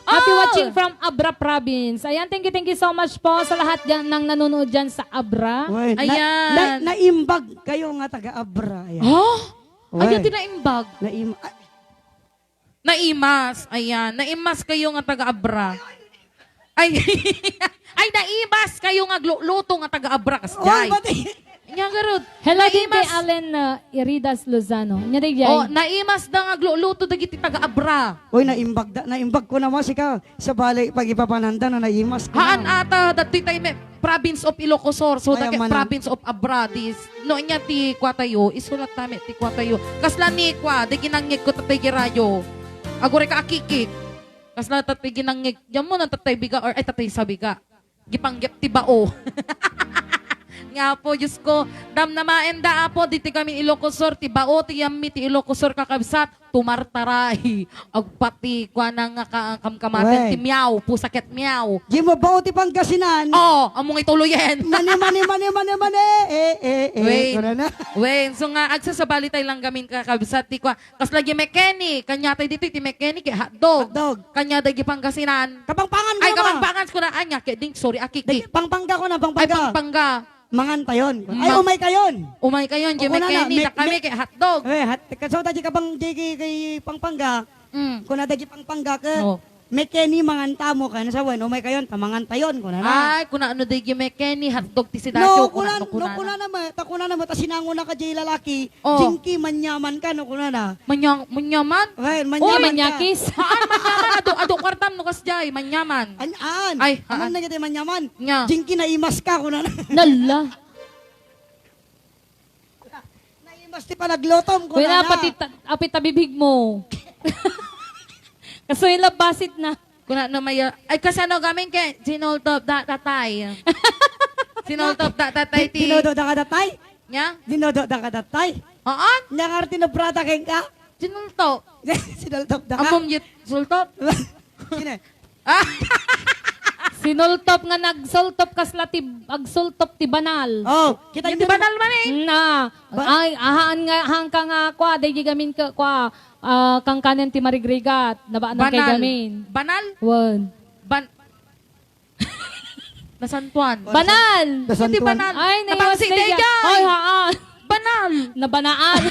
Happy watching from Abra Province. Ayan, thank you, thank you so much po sa lahat dyan, nang nanonood dyan sa Abra. Wen, na-, ayan. Na-, naimbag kayo nga taga Abra. Ayan. Huh? Wen. Ayaw ti naimbag. Naim-, ah. Naimas. Ayan. Naimas kayo nga taga Abra. Ay, ay, naimas kayo nga agluto nga taga-abra, kasjay. Oy, pati. Nya garud. Hello din kay naimas. Allen, uh, Iridas Lozano. Nya, dayjay. Oh, naimas da nga agluto dagiti taga-abra. Oy, naimbag da, naimbag ko naman sika. Sabali, pag ipapananda na naimas ko. Haan na. Ata, datoy tayo may province of Ilocos Sur. So, ay, dagiti amana. Province of Abra, dis. No, nya ti kwa tayo, isulat namin ti kwa tayo. Kasla ni kwa, di ginangig ko tatay girayo. Agore ka akikik. Kasla tatay ginangig. Diyan mo nang tatay biga or, ay, tatay sa biga. Gipanggep ti bao. Nga po, Diyos ko, damnamaen da, Apo, diti kami Ilocos Sur, ti bao, ti yammi, ti Ilocos Sur, kakabsat, tumartaray. Agpati, kuana nga ka-, kamkamaten, ti miyaw, pusa ket miyaw. Di mo bao ti Pangasinan? Oh, among ituloyen. Mani, mani, mani, mani, mani. Eh, eh, eh. Wait. Wait, so nga, agsasabali tayo lang gamin, kakabsat, ti kwa, Kasla di mekeni, kanya tayo dito, iti mekeni, kay hotdog. Hotdog. Kanya tayo di Pangasinan. Kapangpangan ka. Ay, Kapangpangan, kuna, anya, kay ding, sorry, akiki. Di, Pampanga ko na, Pampanga. Ay, Pampanga. Mangan tayon. Ay, umay kayon. Umay kayon, di mekeni, da kami, kay hotdog. Eh, hot, kaso tayo kapang, di, kay, kay Pampanga. Mm. Kuna tayo di Pampanga, ke. Oh. Mekeni, mangan tamo, kaya sa wen, umay kayon, ta mangan tayon, kuna na. Ay, kuna ano, di, mekeni, hotdog, ti si Dacho, no, kuna, kuna, no, kuna, kuna na, ta kuna na, ta sinango na ka, jay lalaki, Oh. Jinky, manyaman ka, no, kunana. Manyang-, manyaman? Well, manyaman ka. Oy, manyakis. Haan, manyaman. Adu, adu kwartam no kasjay, manyaman. An-, an? Ay, amon haan. Nagiti manyaman. Nya. Jinky, naimas ka, kunana. Nalla. Naimas ti panaglutom, kunana. Wala, pati ta-, apit ta bibig mo. Kaso yung labasit na. Kuna no mayo, ay, kasano gamin kay sinultop da tatay. Sinultop da tatay ti. Dinudo da ka tatay? Nya? Dinudo da ka tatay? Haan? Nya nga tinoprada ken ka? Sinultop. Sinultop da ka? Among yut sultop? Sino? Ah! Sinultop nga nagsultop kasla ti, agsultop ti banal. Oh, kita ti banal man eh. Na. Ay, ahaan nga, haan ka nga, kwa, daydi gamin ka, kwa, Ah, kangkanen ti marigrigat, nabaanang kay gamin. Banal? Wen. Ban-, Nasantuan. Banal! Nasantuan. Ay, naiwas na iya. Ay, haan. Banal! Nabanaan.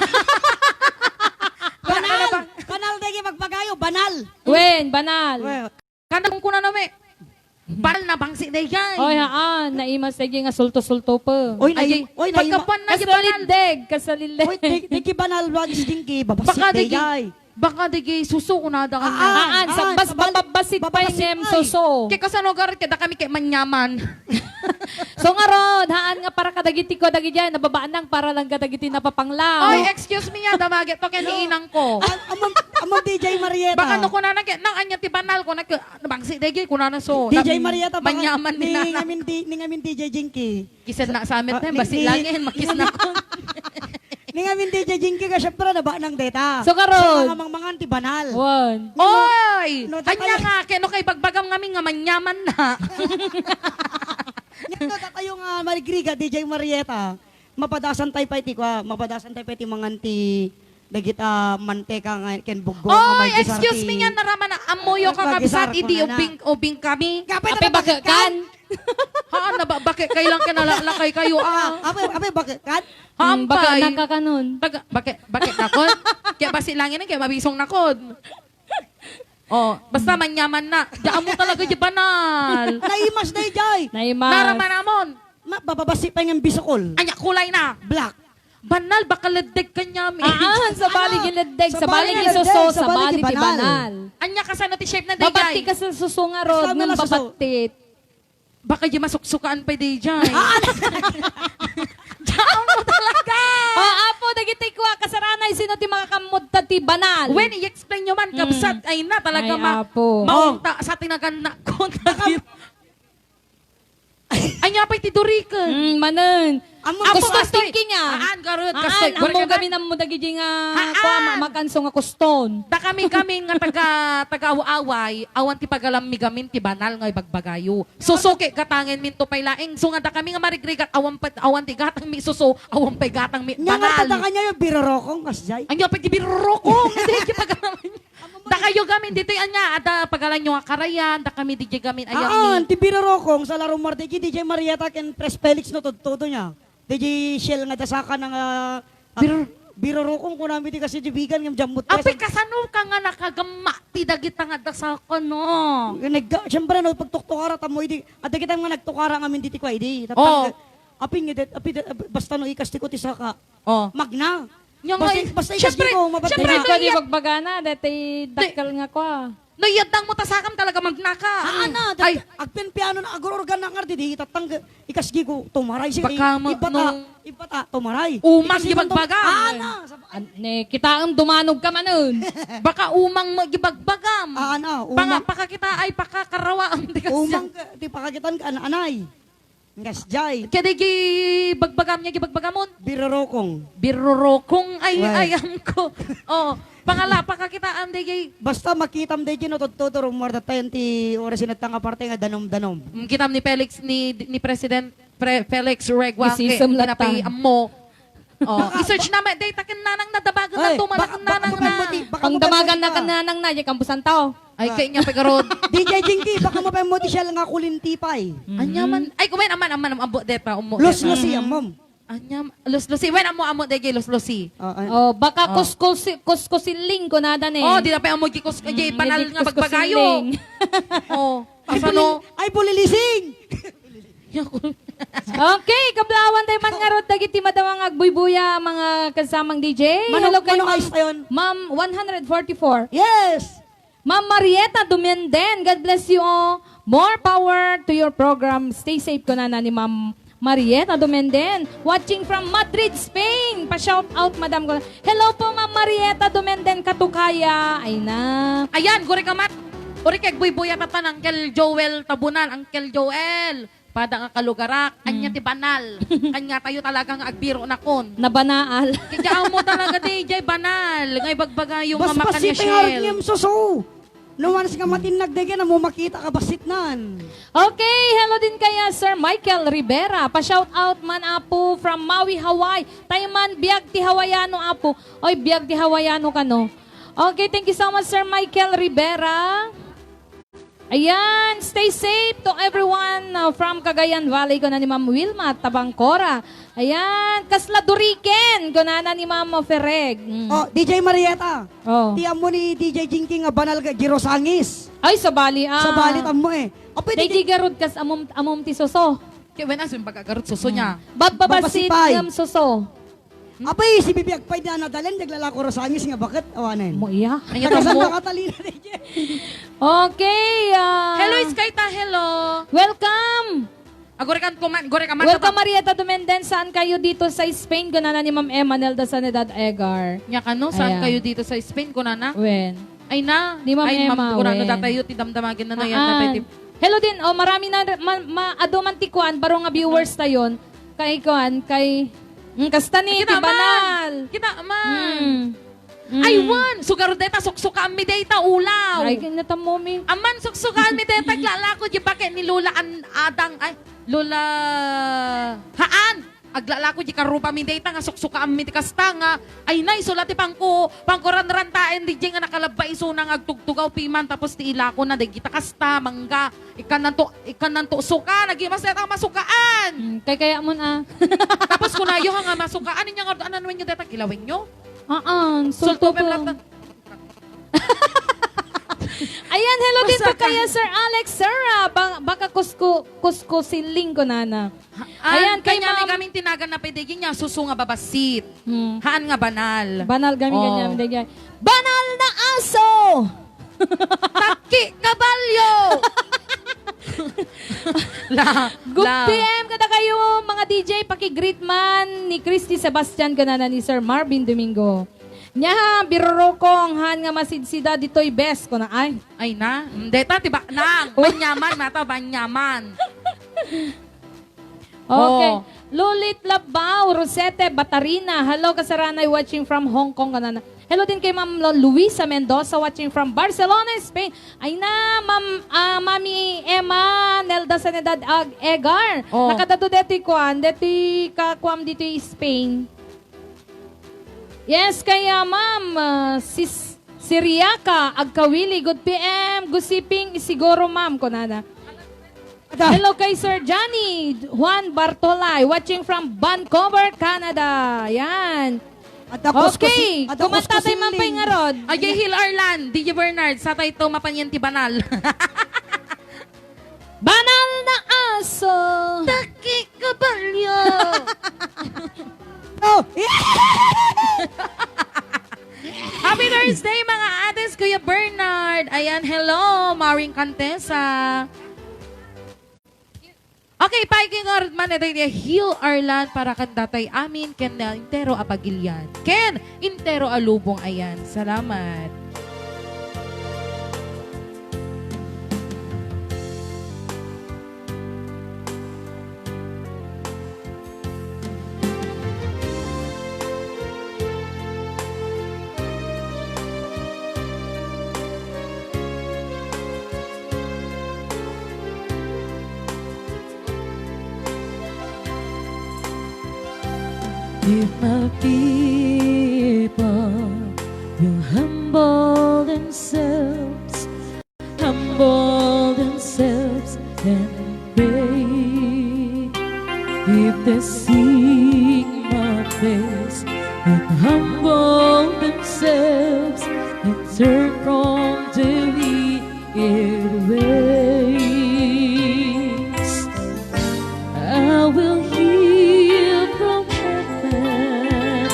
Banal! Banal, daydi magbagayo, banal. Wen, banal. Wen. Kada kung kunana mi, banal na bangsi dayjay. Oy, haan, naimas dayjay nga sulto-sulto pa. Oy, nai-, oy, naima-, pagkapuan na di banal. Kasalindeg, kasalindeg. Oy, di, di ki banal, wag isdingki, babasi dayjay. Baka dayjay suso, kunada kanya. Haan, haan, sa bas-, babasit pay ngem suso. Kay kasano garit kada kami kay manyaman. So ngarud, haan nga para kadagiti ko dagiti nababaanang para lang kadagiti napapanglaw. Oy, excuse me nga, damaget to ken ni inang ko. Am-, among, among D J Marieta. Baka no kunana ket, nang anya ti banal ko, nag-, nabangsi dayjay, kunana so. D J Marieta, baka manyaman ni nana. Ni ngamin di, ni ngamin D J Jinky. Kisan na sa amet na, basi langin, makis na ko. Ni ngamin D J Jinky, ka, syempre, nabanang deta. So, karon. Sa mga mangmangan ti banal. Wan. Oy! Anya nga, keno kay bagbagam ngamin nga manyaman na. Nya, no, datayo nga marigrigat, D J Marieta, mapadasan tayo pa iti, kwa, mapadasan tayo pa iti mangan ti dagita manteka nga ken buggo nga. Oy, excuse me nga, naraman, ammoyo ka kabsat, idi ubing, ubing kami. Apay, bakit kan? Haan, nababake kay lang, kinalalakay kayo, ah. Apay, apay, bakit kan? Haan, bakit nakakanon? Taga, bakit, bakit nakon? Kaya basi langin, kaya mabisong nakon. Oh, basta manyaman na. Daan mo talaga di banal. Naimas dayjay. Naimas. Naraman amon. Ma-, bababasi pa yung bisukol. Anya, kulay na. Black. Banal, baka leddeg kanya, mi. Ah, ah, sabali di leddeg, sabali di suso, sabali di banal. Anya, kasano ti shape na dayjay? Babati ka sa suso nga rod, ngem babatit. Baka di masuksukaan pa dayjay. Diyan mo talaga! O, apo, dagiti kua, kasaranay, sino ti makakammod ta ti banal? Wen, i-explain nyo man, kabsat, ay na, talaga. Ay, ma-, apo. Maunta sa tinagan na, kung Anya pay ti duriken? Mm, manen. Amo, kuston ti kanya. Haan, garud, kastoy. Haan, ammo gamin ammo dagiti nga, kua, ma-, makanso nga kuston. Da kami gamin nga taga, taga Aw-away, awan ti pagalammi gamin ti banal nga ibagbagayo. Suso ket gatangen minto pay laeng. So nga da kami nga marigrigat, awan pa, awan ti gatang mi suso, awan pay gatang mi banal. Nya nga tada kanyayo, birorokong, kasjay? Anya pay ti birorokong? Hindi, ti pagalammi. Dakayo gamin ditoy ania, adda pagalanyo nga karayan, da kami D J gamin ayam ni. Haan, ti birorokong, sa larumar D J, D J Marieta ken Pres Felix no tudtudo nia. D J Shell nga dasaka na nga, ah, Bir-, Birurukong ko namin di kasi di bigan ngem jammot. Apay, kasano ka nga nakagamma ti dagita nga dasal ko, no? Nagda-, siyempre, no, pagtuktukara, tamo idi, at dagita nga nagtukara ngamin diti kwa idi. Tatang-, Oh. aping, aping, basta no, ikasti ko ti saka. Oh. Magna. Nya nga, Basta, eh, basta siyempre, ikasti ko, mabatna. siyempre, Dagita no, di iya- bagbagana, dati dakkel nga kwa. No, iyaddang mo ta sakam talaga magnaka. Ah, ana, Ay. Agpianpiano na agururgan na ngardi, di tatang ikasgi ko tumaray si Baka mo, ibata, no. Ibata tumaray. Umang Ikasgi ko gibagbagam. Ana, sa- An-, ne, kitaem dumanog ka manen. Baka umang mo gibagbagam. Ah, ana, Panga-, umang. Pakakita ay pakakarawaam di kasi. Umang ka, di pakakitan ka, ana-anay. Ngas jay. Kaya di gibagbagam niya, gibagbagamon? Birurokong. Birurokong ay Why? ayam ko. Oh, pangalapa ka kita, am, di gi- Basta makitam di gino, todo, todo, rumuar datayan ti oras inatta nga parte nga danom-danom. Mm, kitam ni Felix, ni, ni President Pre-, Felix Reguanque, Isisem latta. Tinapay ammo. Oh, i-search na, may data ken nanang na, dabagan na, Ay, tumala baka, ken baka nanang mo na. pwede, baka mo Pangdamagan pwede na ka. Ken nanang na, di kambusan tao. Ay, Ah. kay niya, pero D J Jinky, baka mo pa mo ti siya nga kulintipay. Anya man. Ay, kumain, aman, aman, aman, ambo, deta, umo, Los, deta. Los, iya, mom. Anya, Los, Los, wen, amo, amo, dege, Los, Los. Oh, ay. Oh, baka Oh. kuskusi-, kuskusiling ko nada ni. Oh, di na pa amo gikus-, Mm, di banal nga bagbagayo. kuskusiling. Oh, Ay, kasano? Buli-, ay, bulilising! Okay, kablawan tayo man nga rod dagiti madama nga agbuybuya, mga kasamang D J. Manok, Hello kay manok Ma'am, ice ayon. Ma'am one hundred forty-four. Yes! Ma'am Marieta Dumenden, God bless you all. More power to your program. Stay safe, kunana ni Ma'am Marieta Dumenden. Watching from Madrid, Spain. Pa-shout out, madam ko. Hello po, Ma'am Marieta Dumenden, Katukaya. Ay na. Ayan, guri ka mat-, guri kay agbuybuya ta pan, Uncle Joel Tabunan, Uncle Joel. Pada nga kalugarak, anya Hmm. ti banal. Kanya tayo talaga nga agbiro nakon. Nabanaal. Kaya mo talaga, D J, banal. Nga ibagbagayo nga Basbas makanya iti nga shell. Ngem suso. No once nga matinnag dagay na mo makita ka basitnan. Okay, hello din kaya Sir Michael Rivera. Pa-shout out man, Apo, from Maui, Hawaii. Tayo man, biag ti Hawaiano, Apo. Oy, biag ti Hawaiano kano. Okay, thank you so much, Sir Michael Rivera. Ayan, stay safe to everyone, uh, from Cagayan Valley, kuna ni Ma'am Wilma Tabangcora. Ayan, kasla duriken, kunana ni Ma'am Fereg. Mm. Oh, D J Marieta. Oh. Ti ammo ni D J Jinky nga banal nga girosangis. Ay, sabali, ah. Sabali ammo eh. O, pwede Dagiti di- garud kas amom, amom ti soso. Kaya wen, aso yung pagkagarot soso Mm. niya. Babbabasit Babasipay. ngam soso. Apay, si Bibi agpay di anadalen, naglalako rasangis nga baket, awanen. Mo iya? Ay, Tagasan ito mo. nakatalina na iya. Okay, ah, Hello, Skyta, hello. Welcome. Agore kan kuman, gore ka man, Welcome, taba. Marieta Dumenden. Saan kayo dito sa Spain? Kunana ni Ma'am Emma Nelda Sanedad Egar. Nya kano, saan Ayan. kayo dito sa Spain? Kunana? Wen. Ay na. Ni Ma'am Ay, Emma, Ma'am, kurano wen. datayo, ti damdamagen na no, yan, Ah, natay ti ah. Hello din. Oh, marami na, ma-, ma-, adu man ti kuan, baro nga viewers tayon. Kay kuan, kay, mm, kasta ni, Kita ti man. banal. Kita man. Mm. Mm. Ay, wan! Sugar deta, suksukaanmi deta, ulaw. Ay, kanya tamo, mi. Aman, suksukaanmi deta, aglalako, di ba, kay ni Lola An-, Adang, ay, Lola Haan. Aglalako, di karupami deta, nga suksukaanmi ti kasta, nga, ay, na, isula ti pangko, pangkoranrantaen, di nga nakalabba isuna nga agtugtugaw, piman, tapos ti ilako na, di kita kasta, mangga, Ikkananto, ikkananto suka, nagimas dayta nga masukaan. Hmm, kay kaya mo na. Tapos kunayo ha nga masukaan, inya nga, anan wenyo dayta, kilawenyo? Ah, ah, Sulto sulto pem to. Lata. Ayan, hello din Basta po kaya, ka- Sir Alex, Sir, ah, ba-, baka kusko, kusko siling ko, nana. Ayan, Ayan, kay kanya ni Ma'am kaming tinagan na pwede, niya, suso nga babasit. Hmm. Haan nga banal. Banal kami Oh. ganyan, dagyan. Banal na aso! Taki kabalyo! La, Good la. P M kada kayo, mga D J, paki-greet man ni Christy Sebastian, kunana ni Sir Marvin Domingo. Nya, birurukong, han nga masidsida ditoy bes, kuna, ay. Ay na, mm, deta ti baknang. Banyaman, mata, banyaman. Okay. Oh. Lulit Labao, Rosete, Batarina. Hello, Kasaranay, watching from Hong Kong, kanana. Hello din kay Ma'am Lo-, Luisa Mendoza, watching from Barcelona, Spain. Ay na, Ma'am, ah, Mami Emma, Nelda Sanedad Ag-, Egar. Oh. Nakadado deti kuan, deti kakuam dito Spain. Yes, kaya Ma'am, ah, sis-, Siriaca, Agkawili, good P M, gossiping, isiguro, Ma'am, kunana. Ada. Hello kay Sir Johnny Juan Bartolay, watching from Vancouver, Canada. Yan. Adda kuskus-, okay, adda kumanta kuskus tayo man pay ngarud. Ajay, Heal Our Land, D J Bernard, sa tayo ito mapanyan ti banal. Banal na aso. Taki kabalyo. Oh. Happy Thursday, mga ates, Kuya Bernard. Ayan, hello, Maring Contessa. Okay, paikingor man iti Heal Our Land para kanda tay amin ken na entero a pagilian. Ken entero a lubong ayan. Salamat. If my people will humble themselves, humble themselves and pray. If they seek my face and humble themselves and turn from their wicked ways, I will hear from heaven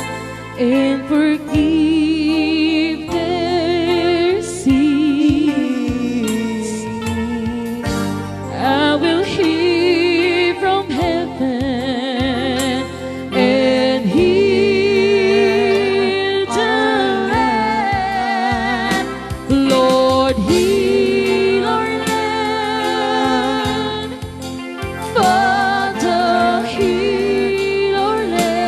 and forgive their sins. I will hear from heaven and heal the land. Lord, heal our land. Father, heal our land.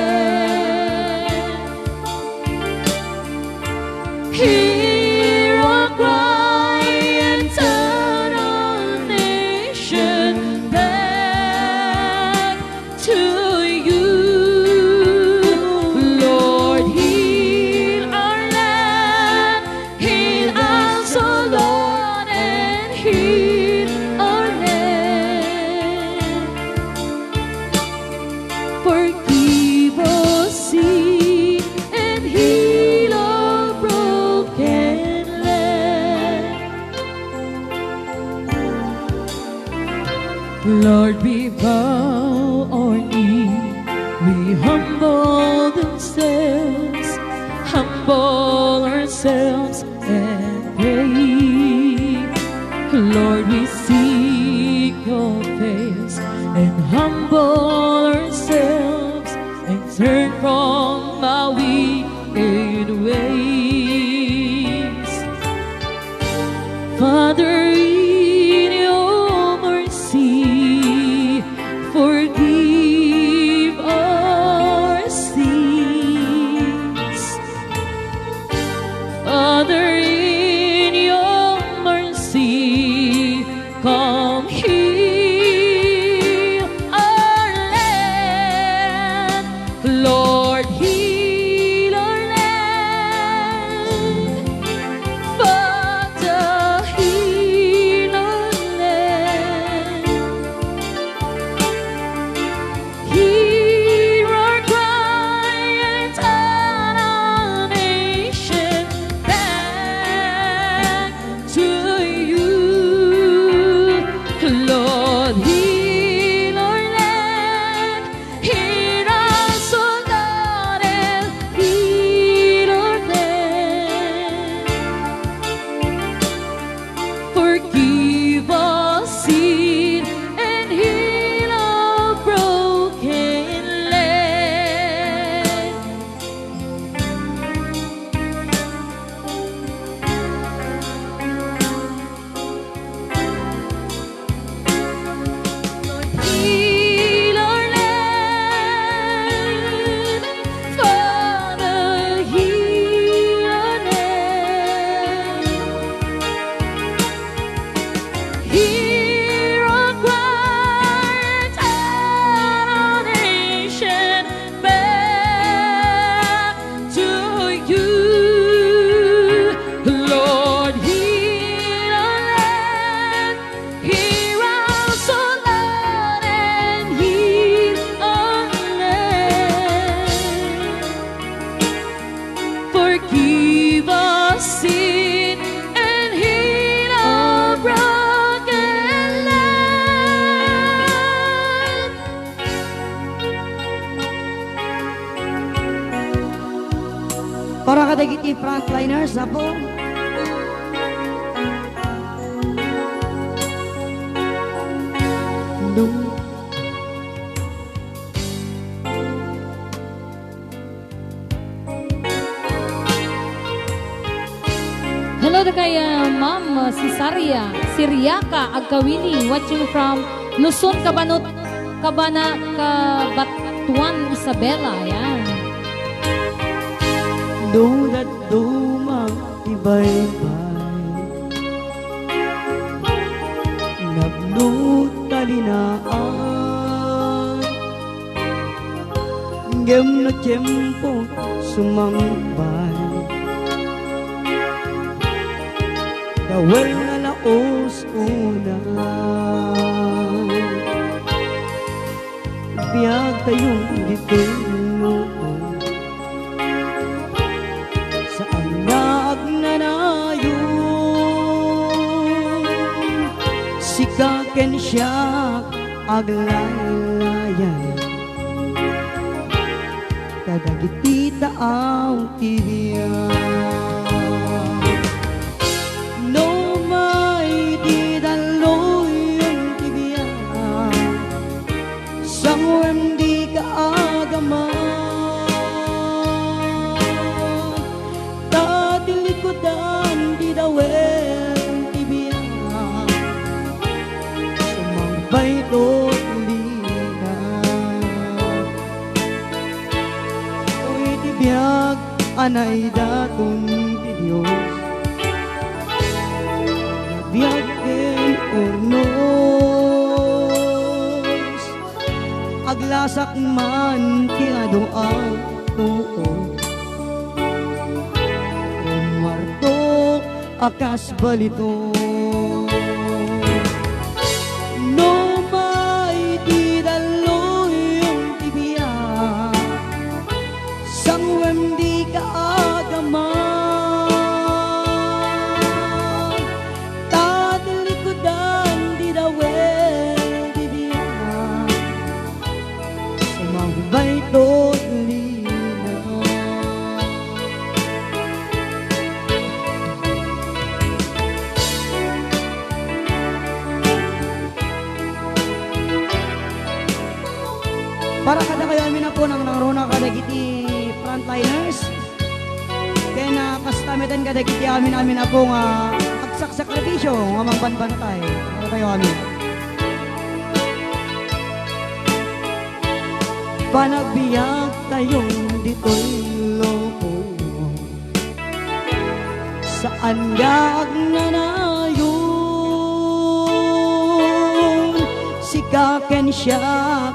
Hear our cry and turn our nation back to you. Lord, heal our land. Heal us, O Lord, and heal our land. Forgive us sin and heal our broken land. Lord, we bow our knee, we humble themselves, humble ourselves and pray. Lord, we seek your face and humble ourselves and turn from our wicked ways. Father, in your mercy, forgive our sins. Father, in your mercy, come heal our land. Lord, heal our land. Para kadagiti frontliners, Apo. No. Hello, da kay, uh, Ma'am Cesaria Siriaca Agkawili, watching from Luzon, Cabanot-, Cabana, Cabatuan, Isabela. Ayan. No dadduma ti baybay, napno ta linaan, ngem no tiempo sumangpay, dawel nga laos unay. Biagtayo ditoy lubong, saan nga agnanayon. Sika ken siak aglaylayan kadagiti taaw ti biag. No umay ti dalluyon ti biag, sanguen dika agama. Ta ti likudan ti dawel ti biag, sumangpay to ti lina. Oy, ti biag a naidaton ti Dios, biag ken urnos. Aglasak man ti adu a too, ummuarto a kas balito. No umay ti dalluyon ti biag, sanguen dika agama. Ta ti likudan ti dawel ti biag, sumangpay to ti lina. Para kadakayo amin, Apo, nangruna kadagiti frontliners. Ken, ah, kasta metten kadagiti amin-amin, Apo, nga agsaksakripisyo nga mangbanbantay. Kadakayo amin. Panagbiagtayo ditoy lubong, saan nga agnanayon. Sika ken siak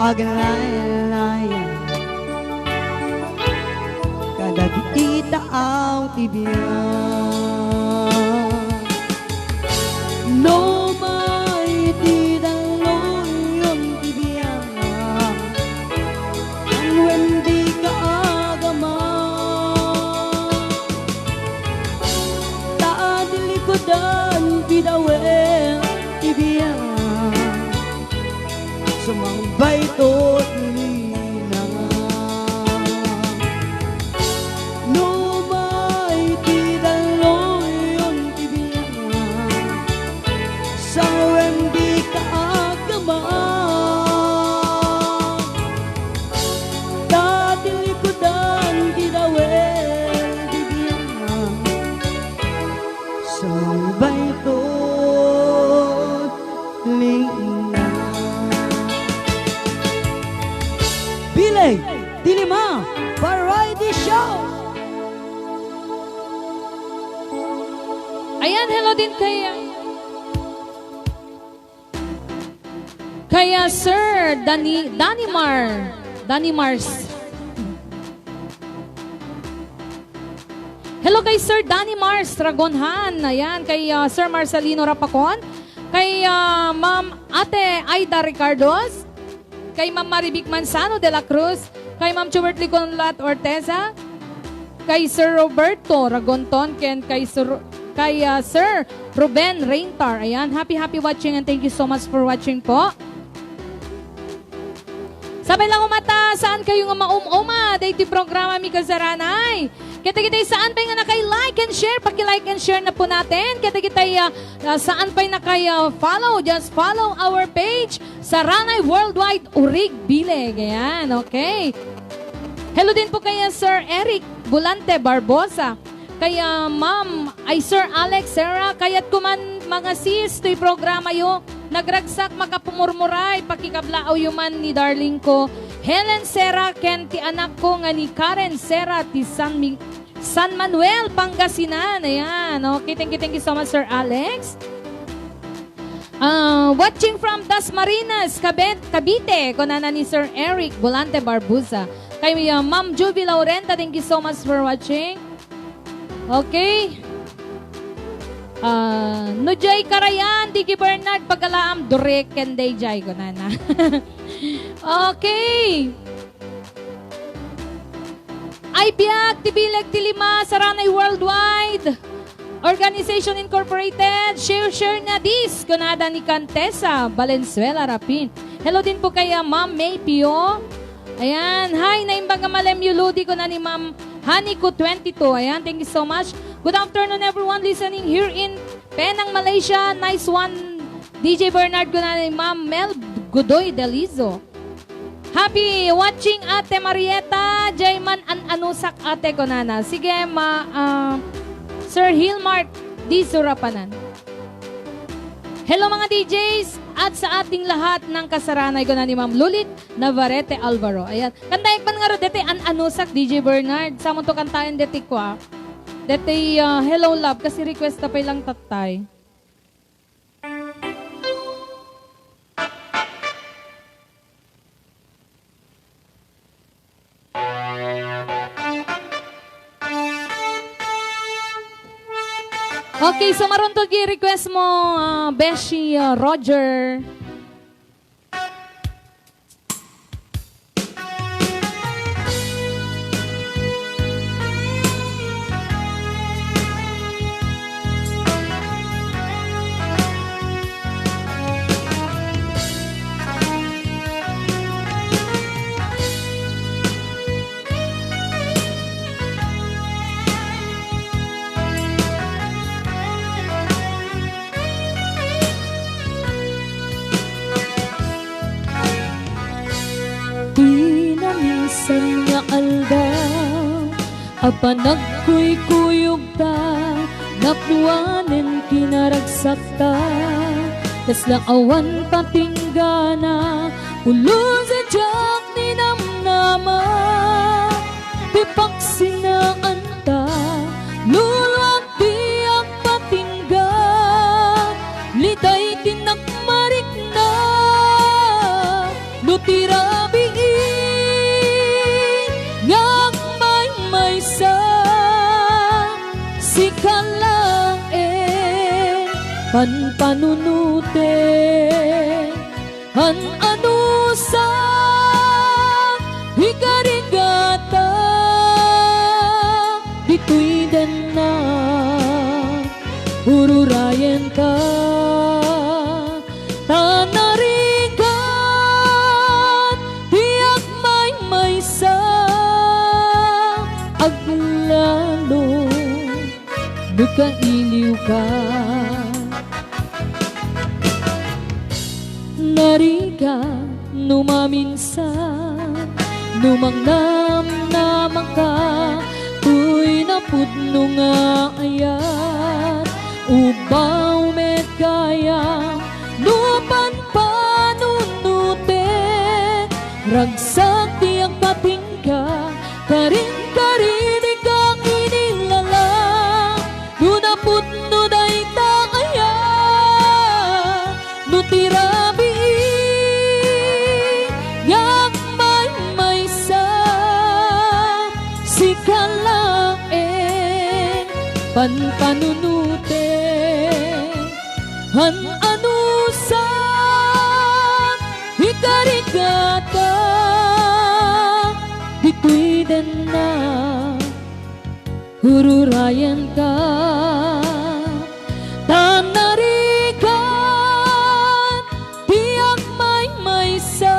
aglaylayan kadagiti taaw ti biag. No umay ti dalluyon ti biag, sanguen dika agama. Ta ti likudan ti dawel ti biag, sumangpay to ti lina. No umay ti dalluyon ti biag, sanguen dika agama. Ta ti likudan ti dawel ti biag, sanguen dika agama. Bileg ti lima, variety show. Ayan, hello din kay, kay, ah, Sir Dani-, Danimar. Danimars. Hello kay Sir Danny Mars Ragonhan. Ayan, kay, ah, Sir Marcelino Rapacon. Kay, ah, Ma'am Ate Aida Ricardos. Kay Ma'am Marivic Manzano de la Cruz. Kay Ma'am Chubertly Conlat Orteza. Kay Sir Roberto Ragonton. Ken kay Sir, kay, ah, Sir Ruben Raintar. Ayan, happy, happy watching and thank you so much for watching po. Tapay lang umata, saan kayo nga maum-uma daytoy programa mi kasaranay? Kita kita'y saan pay nga nakay-like and share, paki-like and share na po natin. Kita kita'y, ah, ah, saan pa'y nakay, ah, follow, just follow our page, Saranay Worldwide Urig Bileg. Ayan, okay. Hello din po kay Sir Eric Bulante Barbosa. Kay, ah, ma'am, ay Sir Alex, Sarah, kayat ko man mga sis, to'y programa yo. Nagragsak makapumurmuray, pakikablaaw yo man ni darling ko, Helen Sarah, ken ti anak ko nga ni Karen Sarah ti San Mi-, San Manuel, Pangasinan. Ayan, okay, thank you, thank you so much, Sir Alex. Ah, watching from Dasmariñas, Cabet-, Cavite, kunana ni Sir Eric Volante Barbuza. Kay, ah, Ma'am Juvie Laurenta, thank you so much for watching. Okay. Ah, no jay karayan, D J Bernard, pagalaam, durek ken dayjay, kunana. Okay. Ay biag ti bileg ti lima, Saranay Worldwide Organization Incorporated. Share, share na this, kunada ni Contessa Valenzuela Rapin. Hello din po kay, ah, Ma'am May Pio. Ayan, hi, naimbag nga malem yo, Lodi, kuna ni Ma'am Haniko twenty-two. Ayan, thank you so much. Good afternoon, everyone listening here in Penang, Malaysia. Nice one, D J Bernard, kuna ni Ma'am Mel Godoy Delizo. Happy watching, Ate Marieta. Jay man an-anusak, ate, kunana. Sige, ma-, ah, Sir Hilmart, di surapanan. Hello, mga D Js, at sa ating lahat ng kasaranay, kuna ni Ma'am Lulit Navarrete Alvaro. Ayan. Kantaek man ngarud deti an-anusak, D J Bernard. Samonto kantaen deti kua. Deti, ah, Hello Love, kasi request ta pay lang tattay. Okay, so maruntog i-request mo, ah, Beshi, ah, Roger. Ti naminsan nga aldaw a panagkuykuyogta, napuanen kinaragsakta, kasla awan patinggana, pulos a diak ninamnama, ti paksinaanta, luluak ti agpatingga, litay ti nagmarikna, no ti rabii nga agmaymaysa, sika laeng panpanunoten. An-anusak, ikarigata, ditoy denna, ururayenka, ta narigat ti agmaymaysa, aglalo no kailiwka. Narigat no maminsan, no mangnamnamaka, toy napudno nga ayat, ubaw met gayam, no panpanunotek, ragsak ti agpatingga, karin-karin ika inilalang, no napudno dayta aya, no ti rabii nga agmaymaysa, sika laeng panpanunotek. An-anusak, ikarigata, ditoy denna, ururayenka, ta narigat ti agmaymaysa.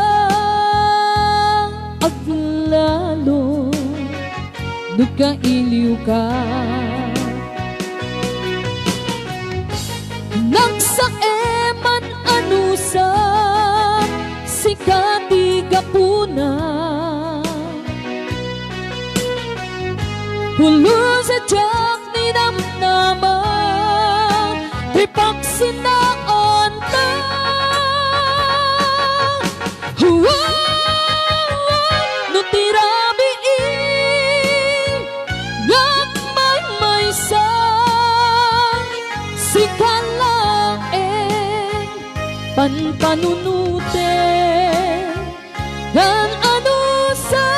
no kailiwka. Nagsaem man a nusa, sika ti gapuna. Pulos a diak ninamnama ti paksinaanta. Wow, no ti rabii nga agmaymaysa, sika laeng panpanunuten. Ngan anusa,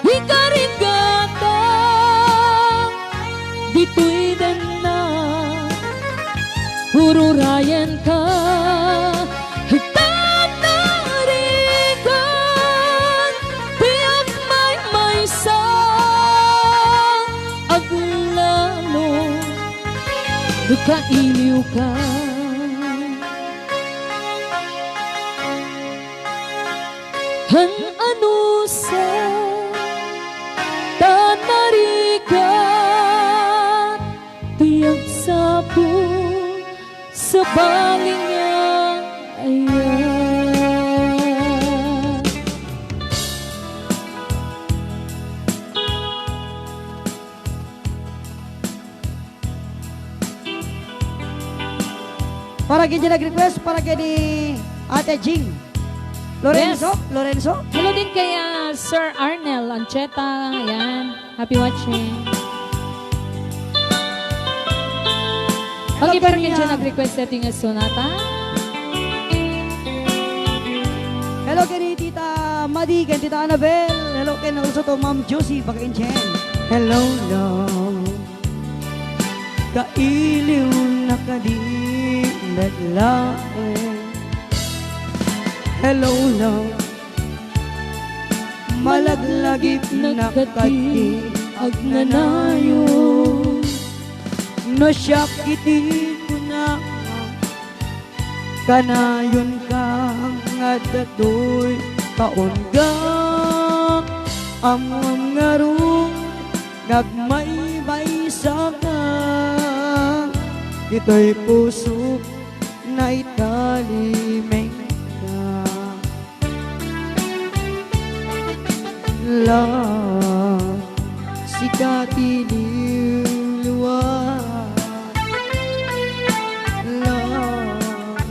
ikarigata, ditoy denna, ururayenka, itan narigan, ti agmaymaysa, aglalo, no kailiwka. Haan a nusa, ta narigat ti agsapul, sabali nga aya. Para ken diay nag-request, para ken ni Ate Jing. Lorenzo? Yes. Lorenzo? Hello din kay, ah, Sir Arnel Ancheta. Ayan. Happy watching. Hello, okay, para ken diay, ah, nag-request daytoy nga sonata. Hello ken ni Tita Madi, ken Tita Annabel. Hello ken also to Ma'am Josie Bakainchen. Hello, love. Kailiwna kadi met laeng. Hello, love. Malaglagipna kadi agnanayon. No siak iti kuna, kanayonka nga datoy kaunga. Ammoem ngarud nga agmaymaysaka, ditoy pusok naitalimengka. Love, sika ti liwliwa. Love,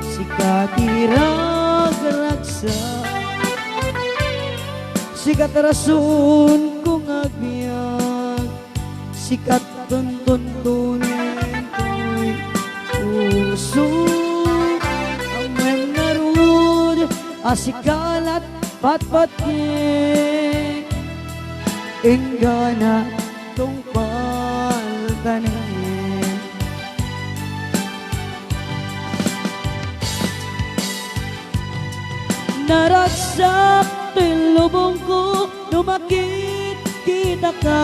sika ti ragragsak. Sika ti rason ko nga agbiag. Sika ti tuntuntunen toy puso. Ammoem ngarud a sika lat patpatgen, inggana tungpaltanen. Naragsak ti lubongko no makitkitaka,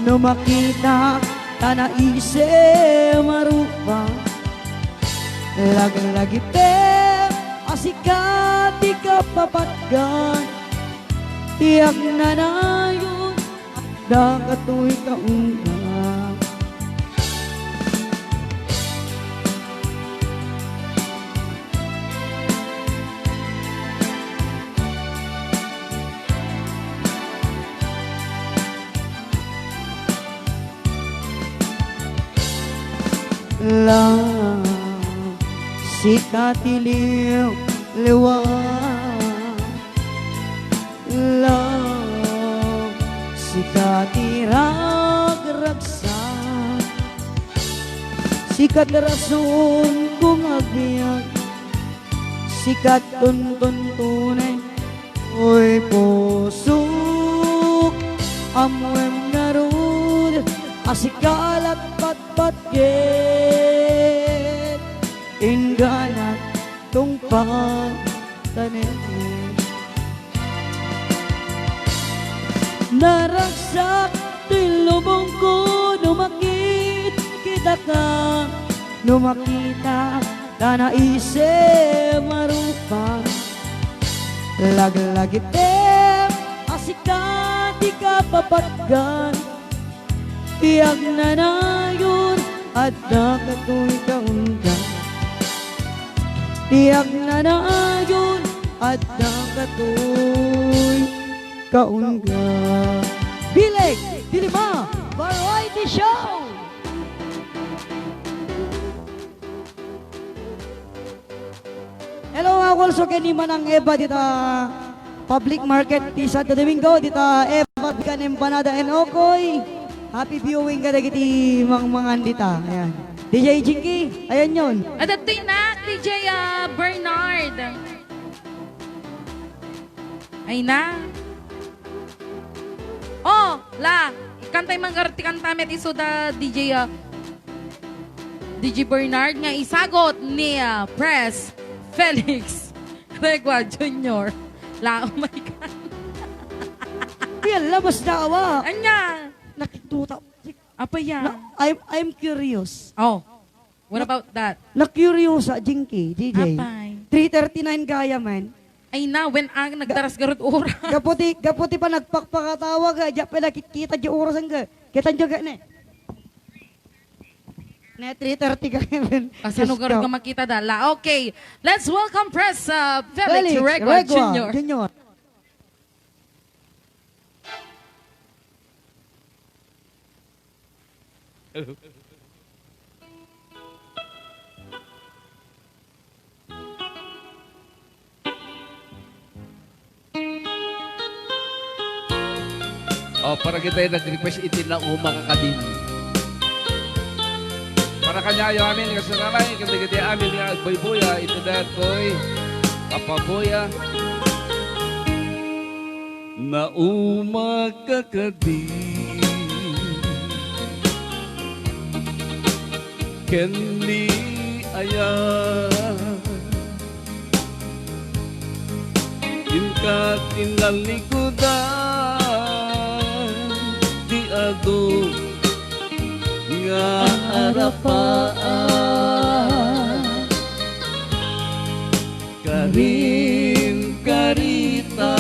no makitak ta naisem a rupa. Laglagitem a sika ti kapapatgan ti agnanayon. Dakatoy kaunga. Love, sika ti liwliwa. Love, sika ti ragragsak. Sika ti rason ko nga agbiag. Sika ti tuntuntunen toy pusok. Ammoem ngarud a sika lat patpatgen, inggana tungpaltanen. Naragsak ti lubongko no makitkitaka, no makitak ta naisem a rupa. Laglagitem a sika ti papatgan. Ti agnanayon, adda katoy kaunga. Ti agnanayon, adda katoy kaunga. Bileg, Dilima, Variety Show! Hello, nga also ken ni Manang Eva dita public market ti Santo Domingo, dita Eva, Bigan, Empanada, and Okoy. Happy viewing kadagiti mangmangan dita. Ayan. D J Jinky, ayan yon. Adda ti nak, D J, ah, Bernard. Ay na. Oh, la, ikantay man garud ti kanta met isu da D J, ah, D J Bernard nga isagot ni, ah, Pres Felix Regua Junior. La, oh my God. Yan, labas na awa. Anya? Nakituta. Apa yan? Na, I'm, I'm curious. Oh. What about that? Na-curious sa Jinky, D J. Apay. Three thirty-nine gaya man. Ay na, when ang nagdaras garud oras. Gapu ti, gapu ti panagpakpakatawa ga, diak pay nakikita di oras ang ga. Kita nyo ga, ne? Ne, three thirty gaya man. Kasano garud nga makita da? La, okay. Let's welcome Pres, uh, Felix Felix Regua Regua Junior. Junior. Oh, para kita yung nag-request iti nauma kakadin. Para kanyayo amin nga saramay, kadagiti amin nga agbuybuya, iti daytoy, kapabuya. Nauma kakadi ken ni Ayat, inka tinalikudan ti adu nga arapaat. Karin karita,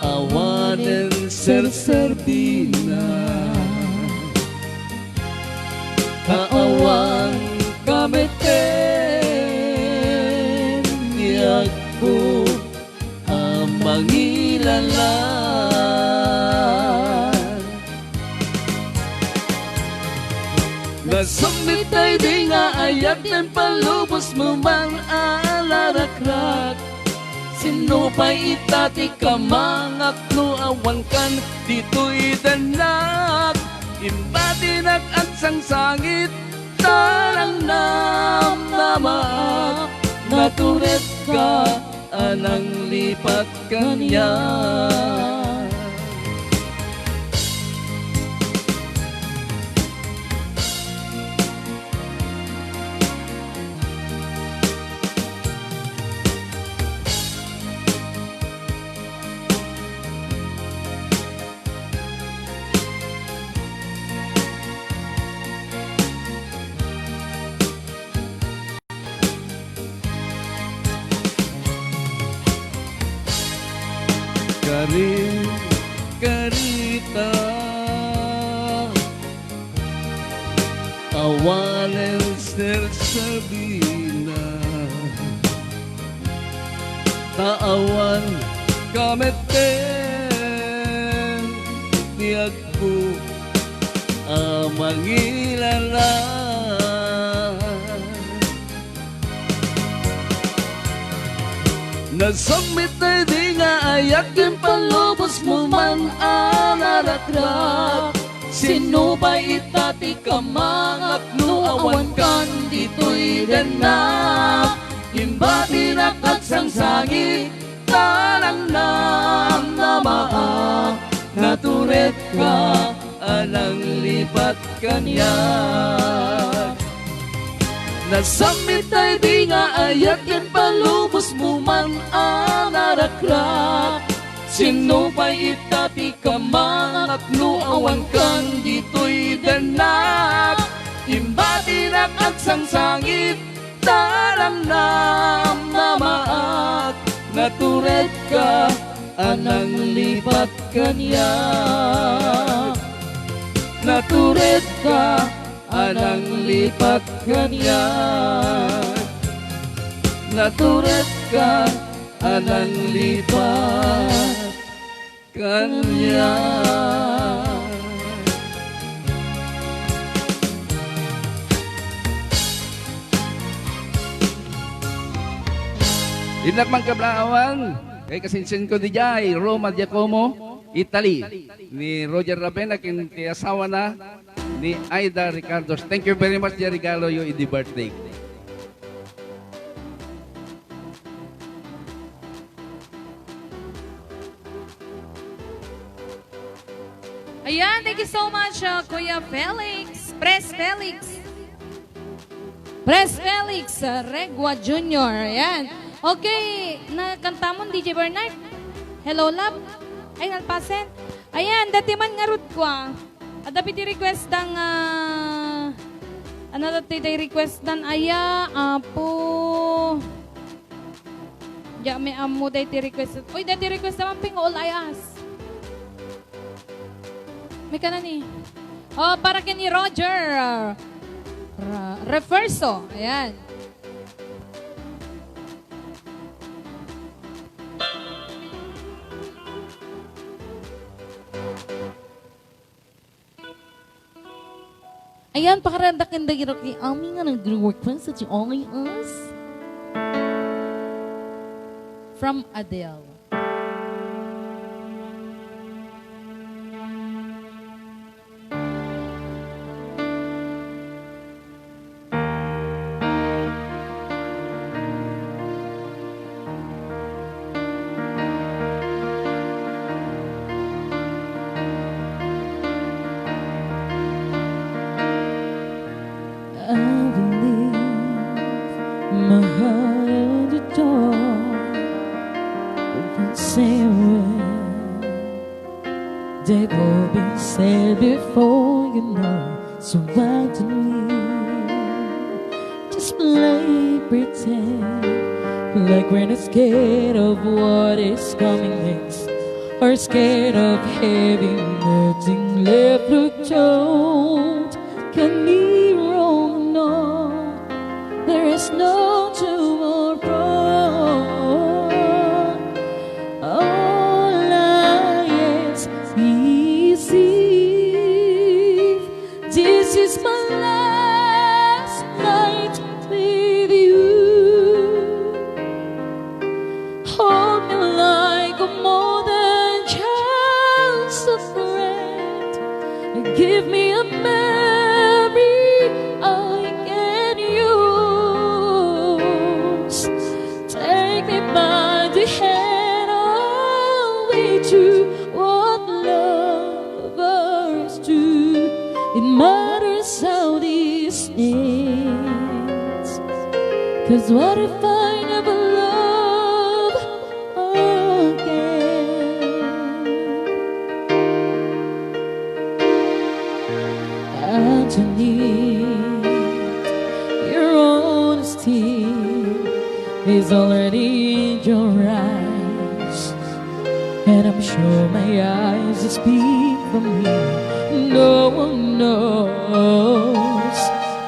awanen serserbina, ta awan kameten ti agko a mangilala. Nasakit daydi nga ayat ken palubosmo man a narakrak. Sinno pay ita ti kamangak no awankan ditoy dennak? Imbatinak agsangsangit, ta nangnamnamaak, naturedka a nanglipat kaniak. Karin karita, awanen serserbina, ta awan kameten ti agko a mangilala. Nasakit daydi nga ayat ken palubosmo man a narakrak. Sinno pay ita ti kamangak no awankan ditoy dennak? Imbatinak agsangsangit, ta nangnamnamaak, naturedka a nanglipat kaniak. Nasakit daydi nga ayat ken palubosmo man a narakrak. Sinno pay ita ti kamangak no awankan ditoy dennak? Imbatinak agsangsangit, ta nangnamnamaak, naturedka a nanglipat kaniak. Naturedka a nanglipat kaniak. Naturedka a nanglipat kaniak. Innak man kablaawan, kay kasinsian ko dijay, Roma Giacomo, Italy, ni Roger Ravena ken ti asawana ni Aida Ricardo. Thank you very much, di regalo yo idi birthday. Ayan, thank you so much, uh, Kuya Felix. Pres Felix. Pres Felix, uh, Regua Junior. Ayan. Okay, nakantamon, D J Bernard? Hello, love. Ay, nalpasen. Ayan, dati man ngarud kwa. Adda pay ti request dang, ah, ano dati day request dan aya, apo. Diak ammo daytoy request. Uy, daytoy request naman, Ping, All I Ask. May ka na ni. Oh, para kay ni Roger, ah, Ra-, Referso. Ayan. Ayan, pakaraandak ken dagiti amin nga nagre-request iti Only Us. From Adele. I believe my heart and the door will say a word. They've all been said before, you know, so why don't we just play pretend like we're not scared of what is coming next, or scared of having nothing left to count? Can be wrong, no, there is no tomorrow. All I ask is if this is my last night with you, hold me like a more than just a friend. Give me a memory I can use. Take me by the hand, I'll lead you what lovers do. It matters how this ends. 'Cause what if I never love again? Antoinette, your honesty is already in your eyes. And I'm sure my eyes speak for me. No one knows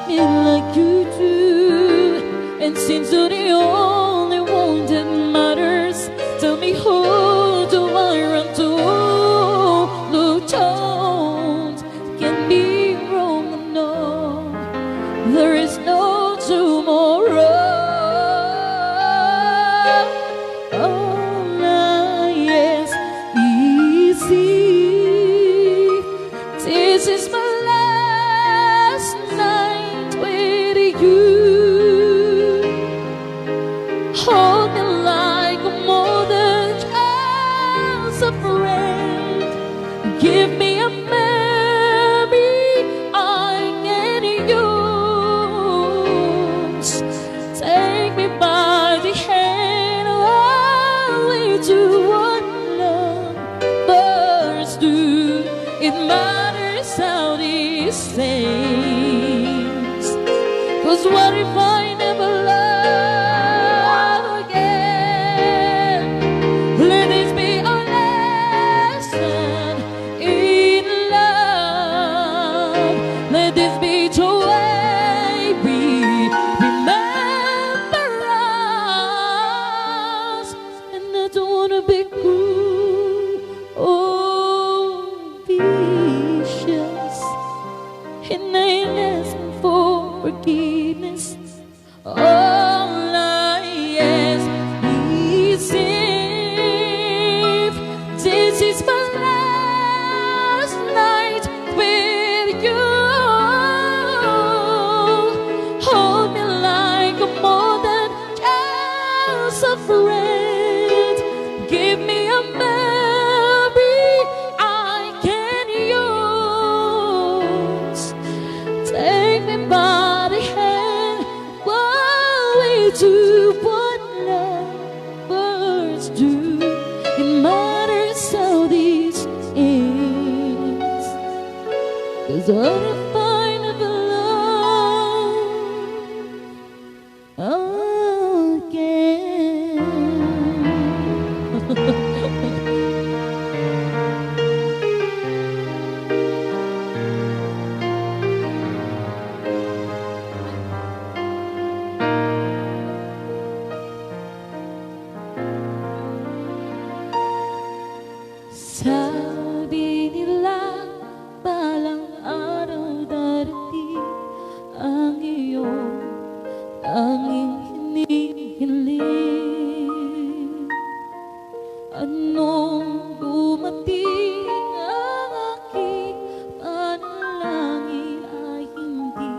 me like you do. And since you're the only one that matters, tell me, who do I run to? Look, don't can be wrong, no, there is no tomorrow. All I ask is if this is my last night with you. Hold me like more than just a friend. Give me a memory I can use. Take me by the hand, I'll lead you what lovers do. It matters how this ends. 'Cause what if I never love again? Let this be our What a find of love again. Sabi nila, balang araw darating ang iyong tanging hinihiling. Anong dumating ang aking panalangin ay hindi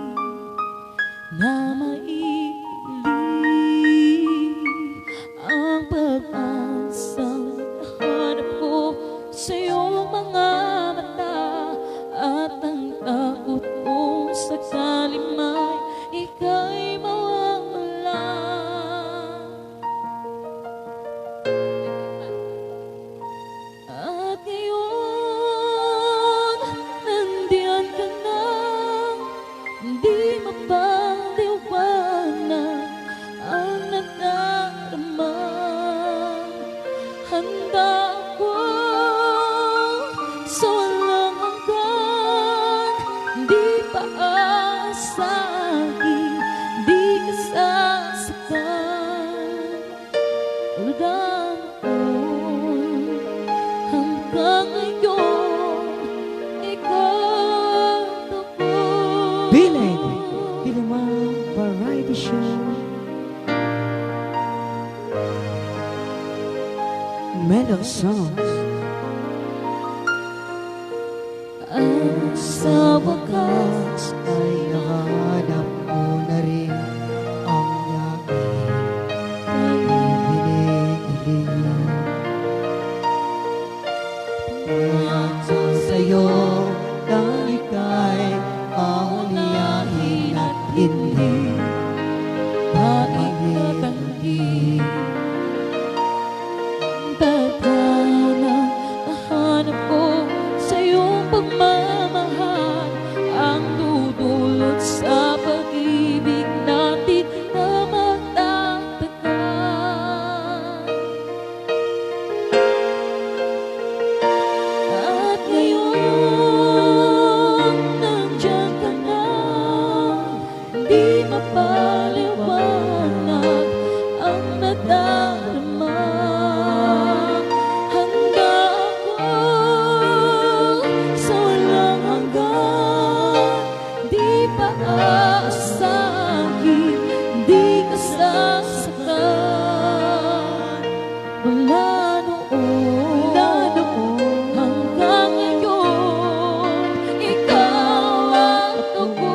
na maili ang pag-asang nahanap ko sa iyong mga mata, at ang takot kong sakali may ika'y mawawala. At ngayon, nandiyan ka na, di mapaliwanag ang nadarama. Handa ako sa walang hanggan, di paasahin, di ka sasaktan. Ulan noon hanggang ngayon, ikaw ako. Bilin, Bilimang Variety Show. Mellow Songs. At sa wakas ay nahanap mo na rin ang aking hinihiling. At sa sayo na ika'y aunyahin at hindi maitanggi. Tadhana, nahanap ko sa iyong pagmamahal ang dudulot sa pag-ibig natin na matatag. At ngayon, nandiyan ka na, di mapaliwanag ang nadarama. Handa ako sa walang hanggan, di paasahin, di ka sasaktan. Mula noon, mula noon hanggang ngayon, ikaw at ako.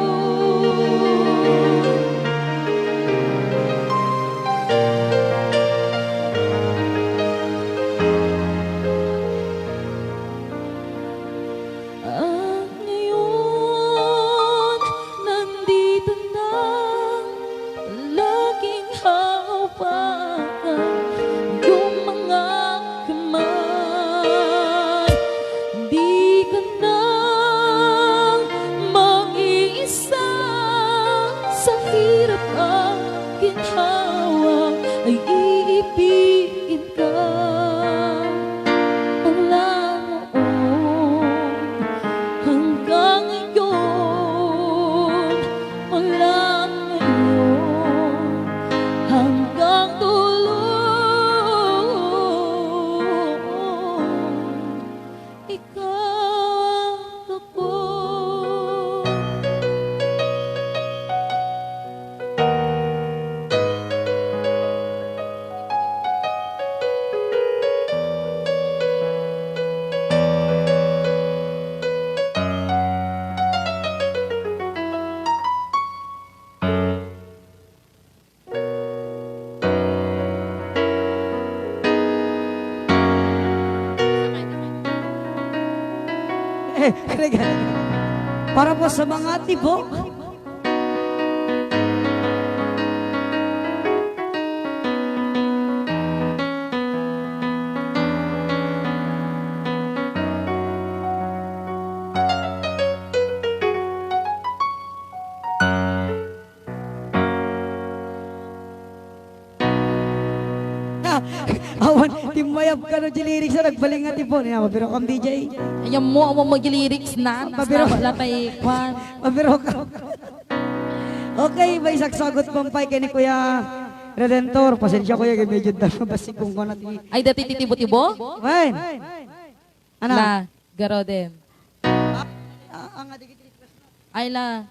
At ngayon, nandito na, laging hawakan iyong mga kamay. Di ka nang mag-iisa sa hirap at ginhawa, ay iibigin ka. Mula noon hanggang ngayon, mula ngayon hanggang dulo, ikaw ako. Eh, talaga. Para po sa mga tibok. Mayab ka no di lyrics na nagbaling nga tipon. Ina, mabiro kam, D J. Ayan mo, amo mo di lyrics na. Mabiro. Nasa wala tayo, kwan. Mabiro ka. Okay, may isang sagot pampay kay ni Kuya Redentor. Pasensya, Kuya, kay medyo damo basig kung kung nati. Ay, dati titibo-tibo? Wen. Ano? La, garo din. Ah, ah, nga, dikit request na. Ay, la.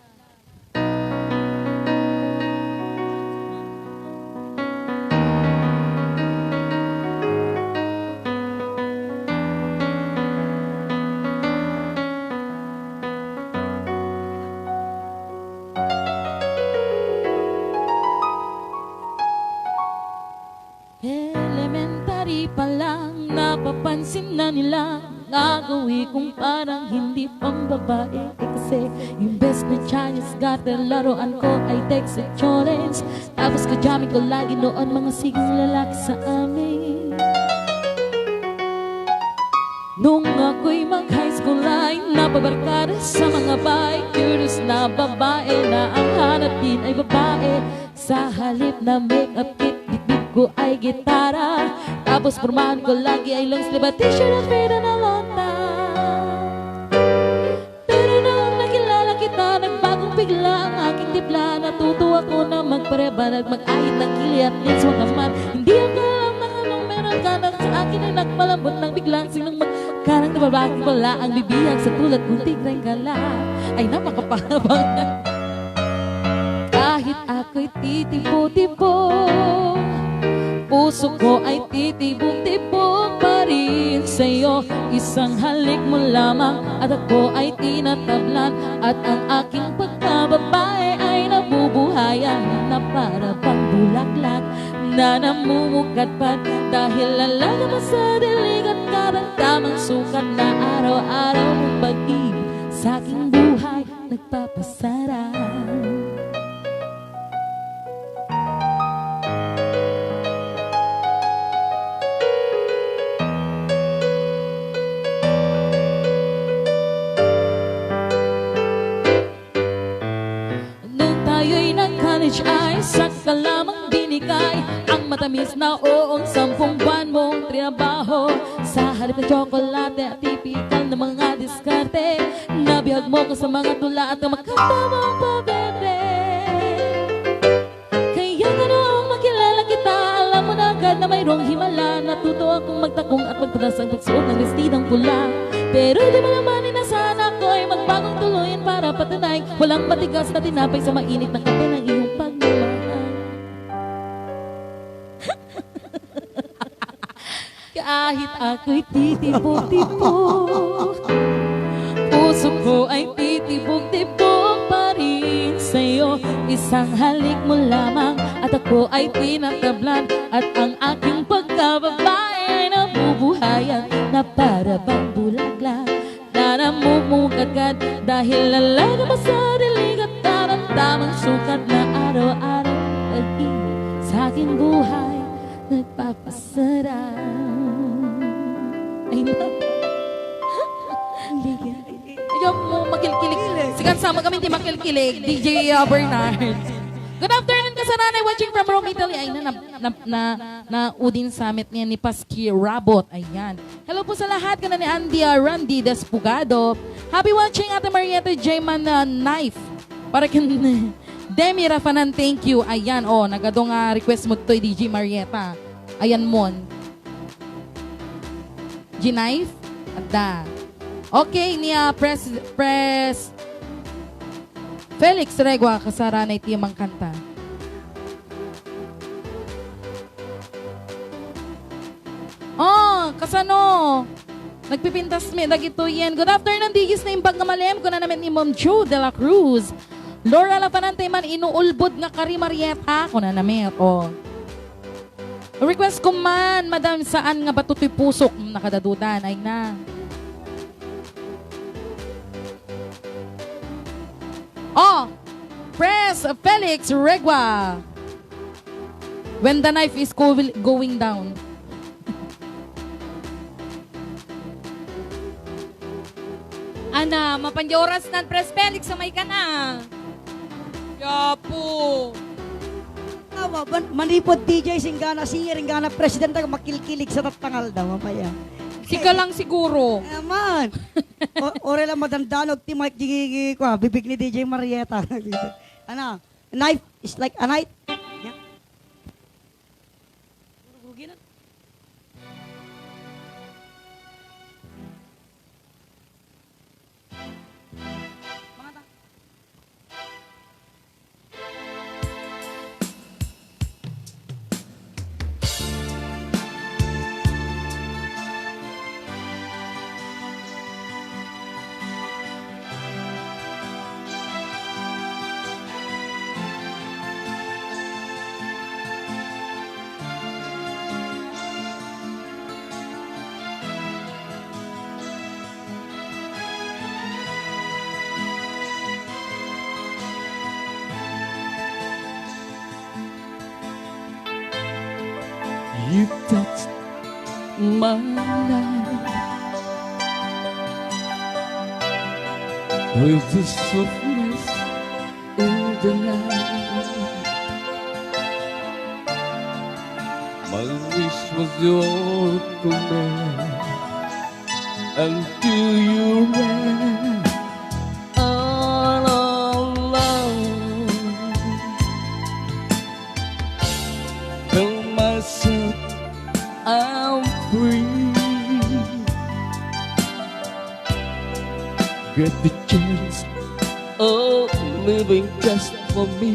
Elementary pa lang, napapansin na nila. Gagawin kong parang hindi pang babae. Eh, kasi imbes na Chinese garter, laruan ko ay text challenge. Tapos kadyami ko lagi noon mga sigong lalaki sa amin. Nung ako'y mag-high school ay napabarkada sa mga bae. Curious na babae na ang hanap din ay babae. Sa halip na make-up kit, bitbit ko ay gitara. Tapos pormahan ko lagi ay long sleeve at t-shirt at fade na lonta. Pero noong nakilala kita, nagbagong bigla ang aking timpla. Natuto ako na magpareban at mag-ahit ng kilay at lips mo naman. Hindi ko alam na anong meron ka na sa akin ay nagpalambot ng biglang sinong mag-, karang nababagong pala ang bibihag sa tulad kong tigreng gala. Ay, napakapahaba. Kahit ako'y titibo-tibo, puso ko ay titibok-tibok pa rin sa'yo. Isang halik mo lamang at ako ay tinatablan, at ang aking pagkababae ay nabubuhayan na para bang bulaklak na namumukadkad. Dahil alaga mo sa dilig at karamdamang sukat na araw-araw mong pag-ibig sa aking buhay nagpapasarap. Nung tayo'y nag-college ay sakto lamang binigay ang matamis na oong sampung buwan mong trinabaho. Sa halip na tsokolate at tipikal na mga diskarte, nabihag mo ko sa mga tula at ang makanta mong pabebe. Kaya nga noong makilala kita, alam mo na agad na mayroong himala. Natuto akong magtakong at magpatas ang pagsuot ng bestidong pula. Pero di mo naman inaasahan ako'y magbagong tuluyan para patunay walang matigas na tinapay sa mainit na kape ng iyong pagmamahal. Kahit ako'y titibok-tibok, puso ko ay titibok-tibok pa rin sa'yo. Isang halik mo lamang at ako ay tinatablan, at ang aking pagkababae ay nabubuhayan na para bang bulaklak na namumukadkad. Dahil alaga mo sa dilig at karamdamang sukat na araw-araw pag-ibig sa aking buhay nagpapasarap. Ay, na. Ayaw mo makilkilig. Sige, sama kami, di makilkilig. D J, uh, Bernard. Good afternoon, Kasananay, watching from Rome, Italy. Ay, na, na, na, na, na Udin Summit ngayon ni Paski Rabot. Ayan. Hello po sa lahat. Kuna ni Andy, uh, Randy Despugado. Happy watching, Ate Marieta J. Man, uh, Knife. Para ken Demi Rafanan, thank you. Ayan, oh, nagadu nga request mo toy, D J Marieta. Ayan, Mon. G-Knife? Adda. Okay, ni, ah, Pres-, Pres-, Felix Regua, kasarana iti mangkanta. Oh, kasano? Nagpipintas mi dagitoyen. Good afternoon, D Js na imbag nga malem. Kuna namin ni Ma'am Jo de la Cruz. Laura Lafanante man, inuulbod nga kari Marieta. Kuna namin, oh. Request ko man, madam, saan nga bato toy pusok? Hmm, nakadadudan, ay na. Oh, Pres Felix Regua. When the knife is go-, going down. Ana, mapan di oras nan, Pres Felix, sa may kana. Yapo. Papan, manipod D J, singgana singer, inggana presidente, makilkilig sa tattangal da, mamaya. Sika lang siguro. Aman. O, oray lang madandanog ti mic, di, di, kwa, bibig ni D J Marietta. Ano? Knife is like a knife. Yeah. You touched my life with the softness in the night. My wish was your command, and till you ran all alone. Tell myself I'm free. Get the chance of living just for me.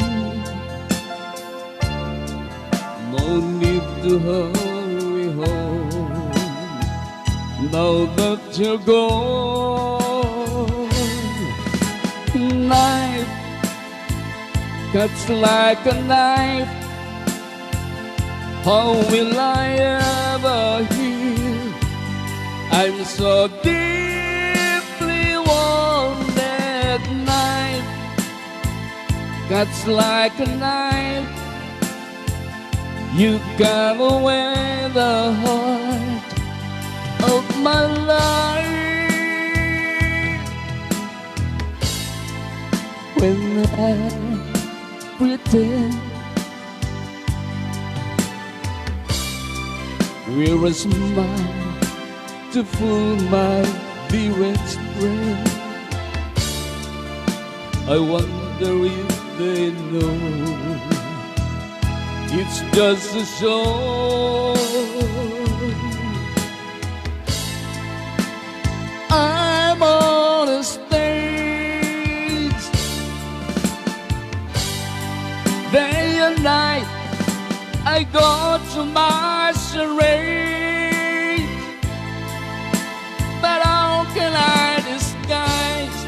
No need to hurry home now that you're gone. Knife cuts like a knife. How will I ever heal? I'm so deeply wounded. Knife cuts like a knife. You cut away the heart of my life. When I pretend with a smile to fool my dearest friend, I wonder if they know it's just a show. I'm on a stage day and night. I go to my charade. But how can I disguise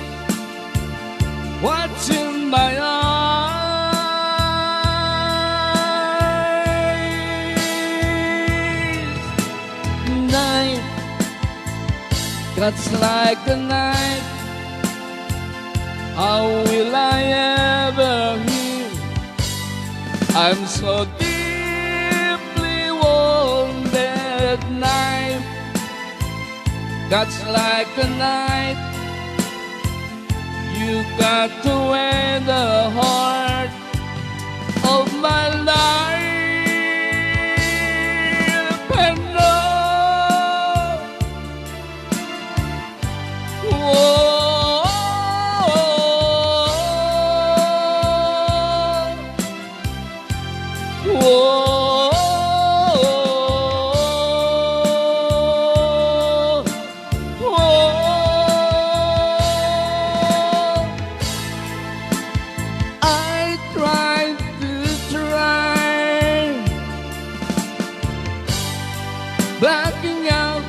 what's in my eyes? Knife cuts like a knife. How will I ever heal? I'm so deeply wounded. Knife cuts like a knife. You cut away the heart of my life. And oh, oh, oh, oh. Whoa, whoa, whoa. I tried to try blacking out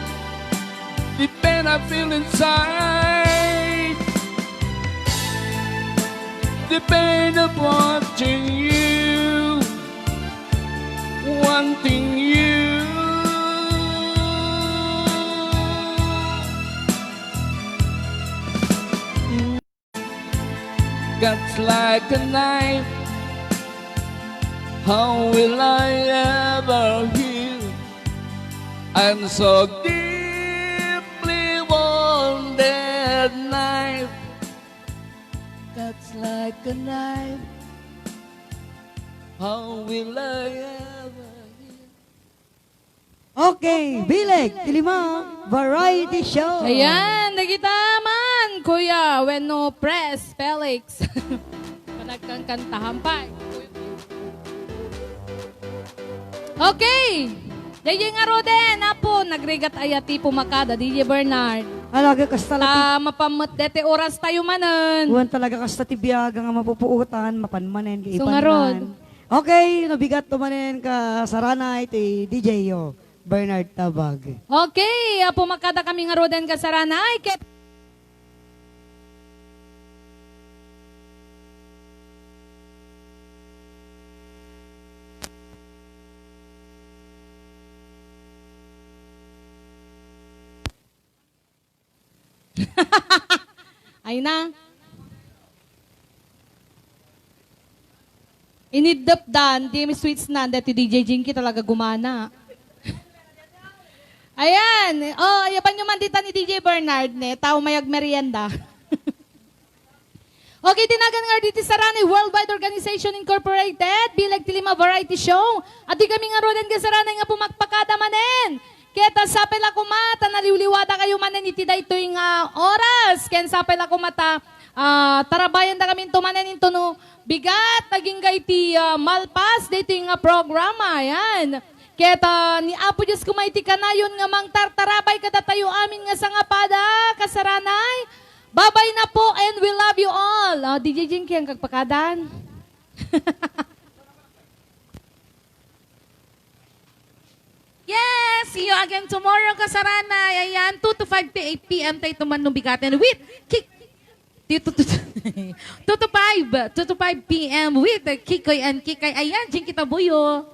the pain I feel inside, the pain of watching you, wanting you. Cuts like a knife. How will I ever heal? I'm so deeply wounded. Knife cuts like a knife. How will I ever hear? Okay, bileg ti lima, variety show. Ayan, dagita man, Kuya, wenno Pres Felix. Panagkankantahan pa. Okay. Daydiay ngaruden, Apo, nagrigat aya ti pumakada, D J Bernard. Alaga kasta la ti Ta mapammet deti oras tayo manen. Wen talaga kasta ti biag nga mapupuotan, mapan manen, So, kaipan ngarud. man. Okay, no bigat to manen kasaranay ti D J yo, Bernard Tabag. Okay, Apo, makada kami ngaruden kasaranay. Ket Ay na. Iniddep dan, di mi switch nan, dati D J Jinky talaga gumana. Ayan. Oh, ayaban nyo man dita ni D J Bernard, ne? Tao may agmerienda. Okay, tinagan nga diti saranay Worldwide Organization Incorporated, bileg ti lima variety show. Adi kami ngaruden kasaranay nga pumakpakada manen. Ket, ah, sapay la koma ta naliwliwada kayo manen iti daytoy nga oras. Ken sapay la koma ta, ah, tarabayanda kami into manen into no bigat agingga iti, ah, malpas daytoy nga programa. Ayan. Ket, ah, ni Apo Dios koma iti kanayon nga mangtartarabay kadatayo amin nga sangapada, kasaranay. Babay na po and we love you all. Ah, D J Jinky, ang kagpakadan. Yes, see you again tomorrow, kasaranay. Ayan, two to five p m tayo tuman no bigaten with Kik-, two to, two to five, two to five p m with Kikoy and Kikay. Ayan, Jinky Tabuyo.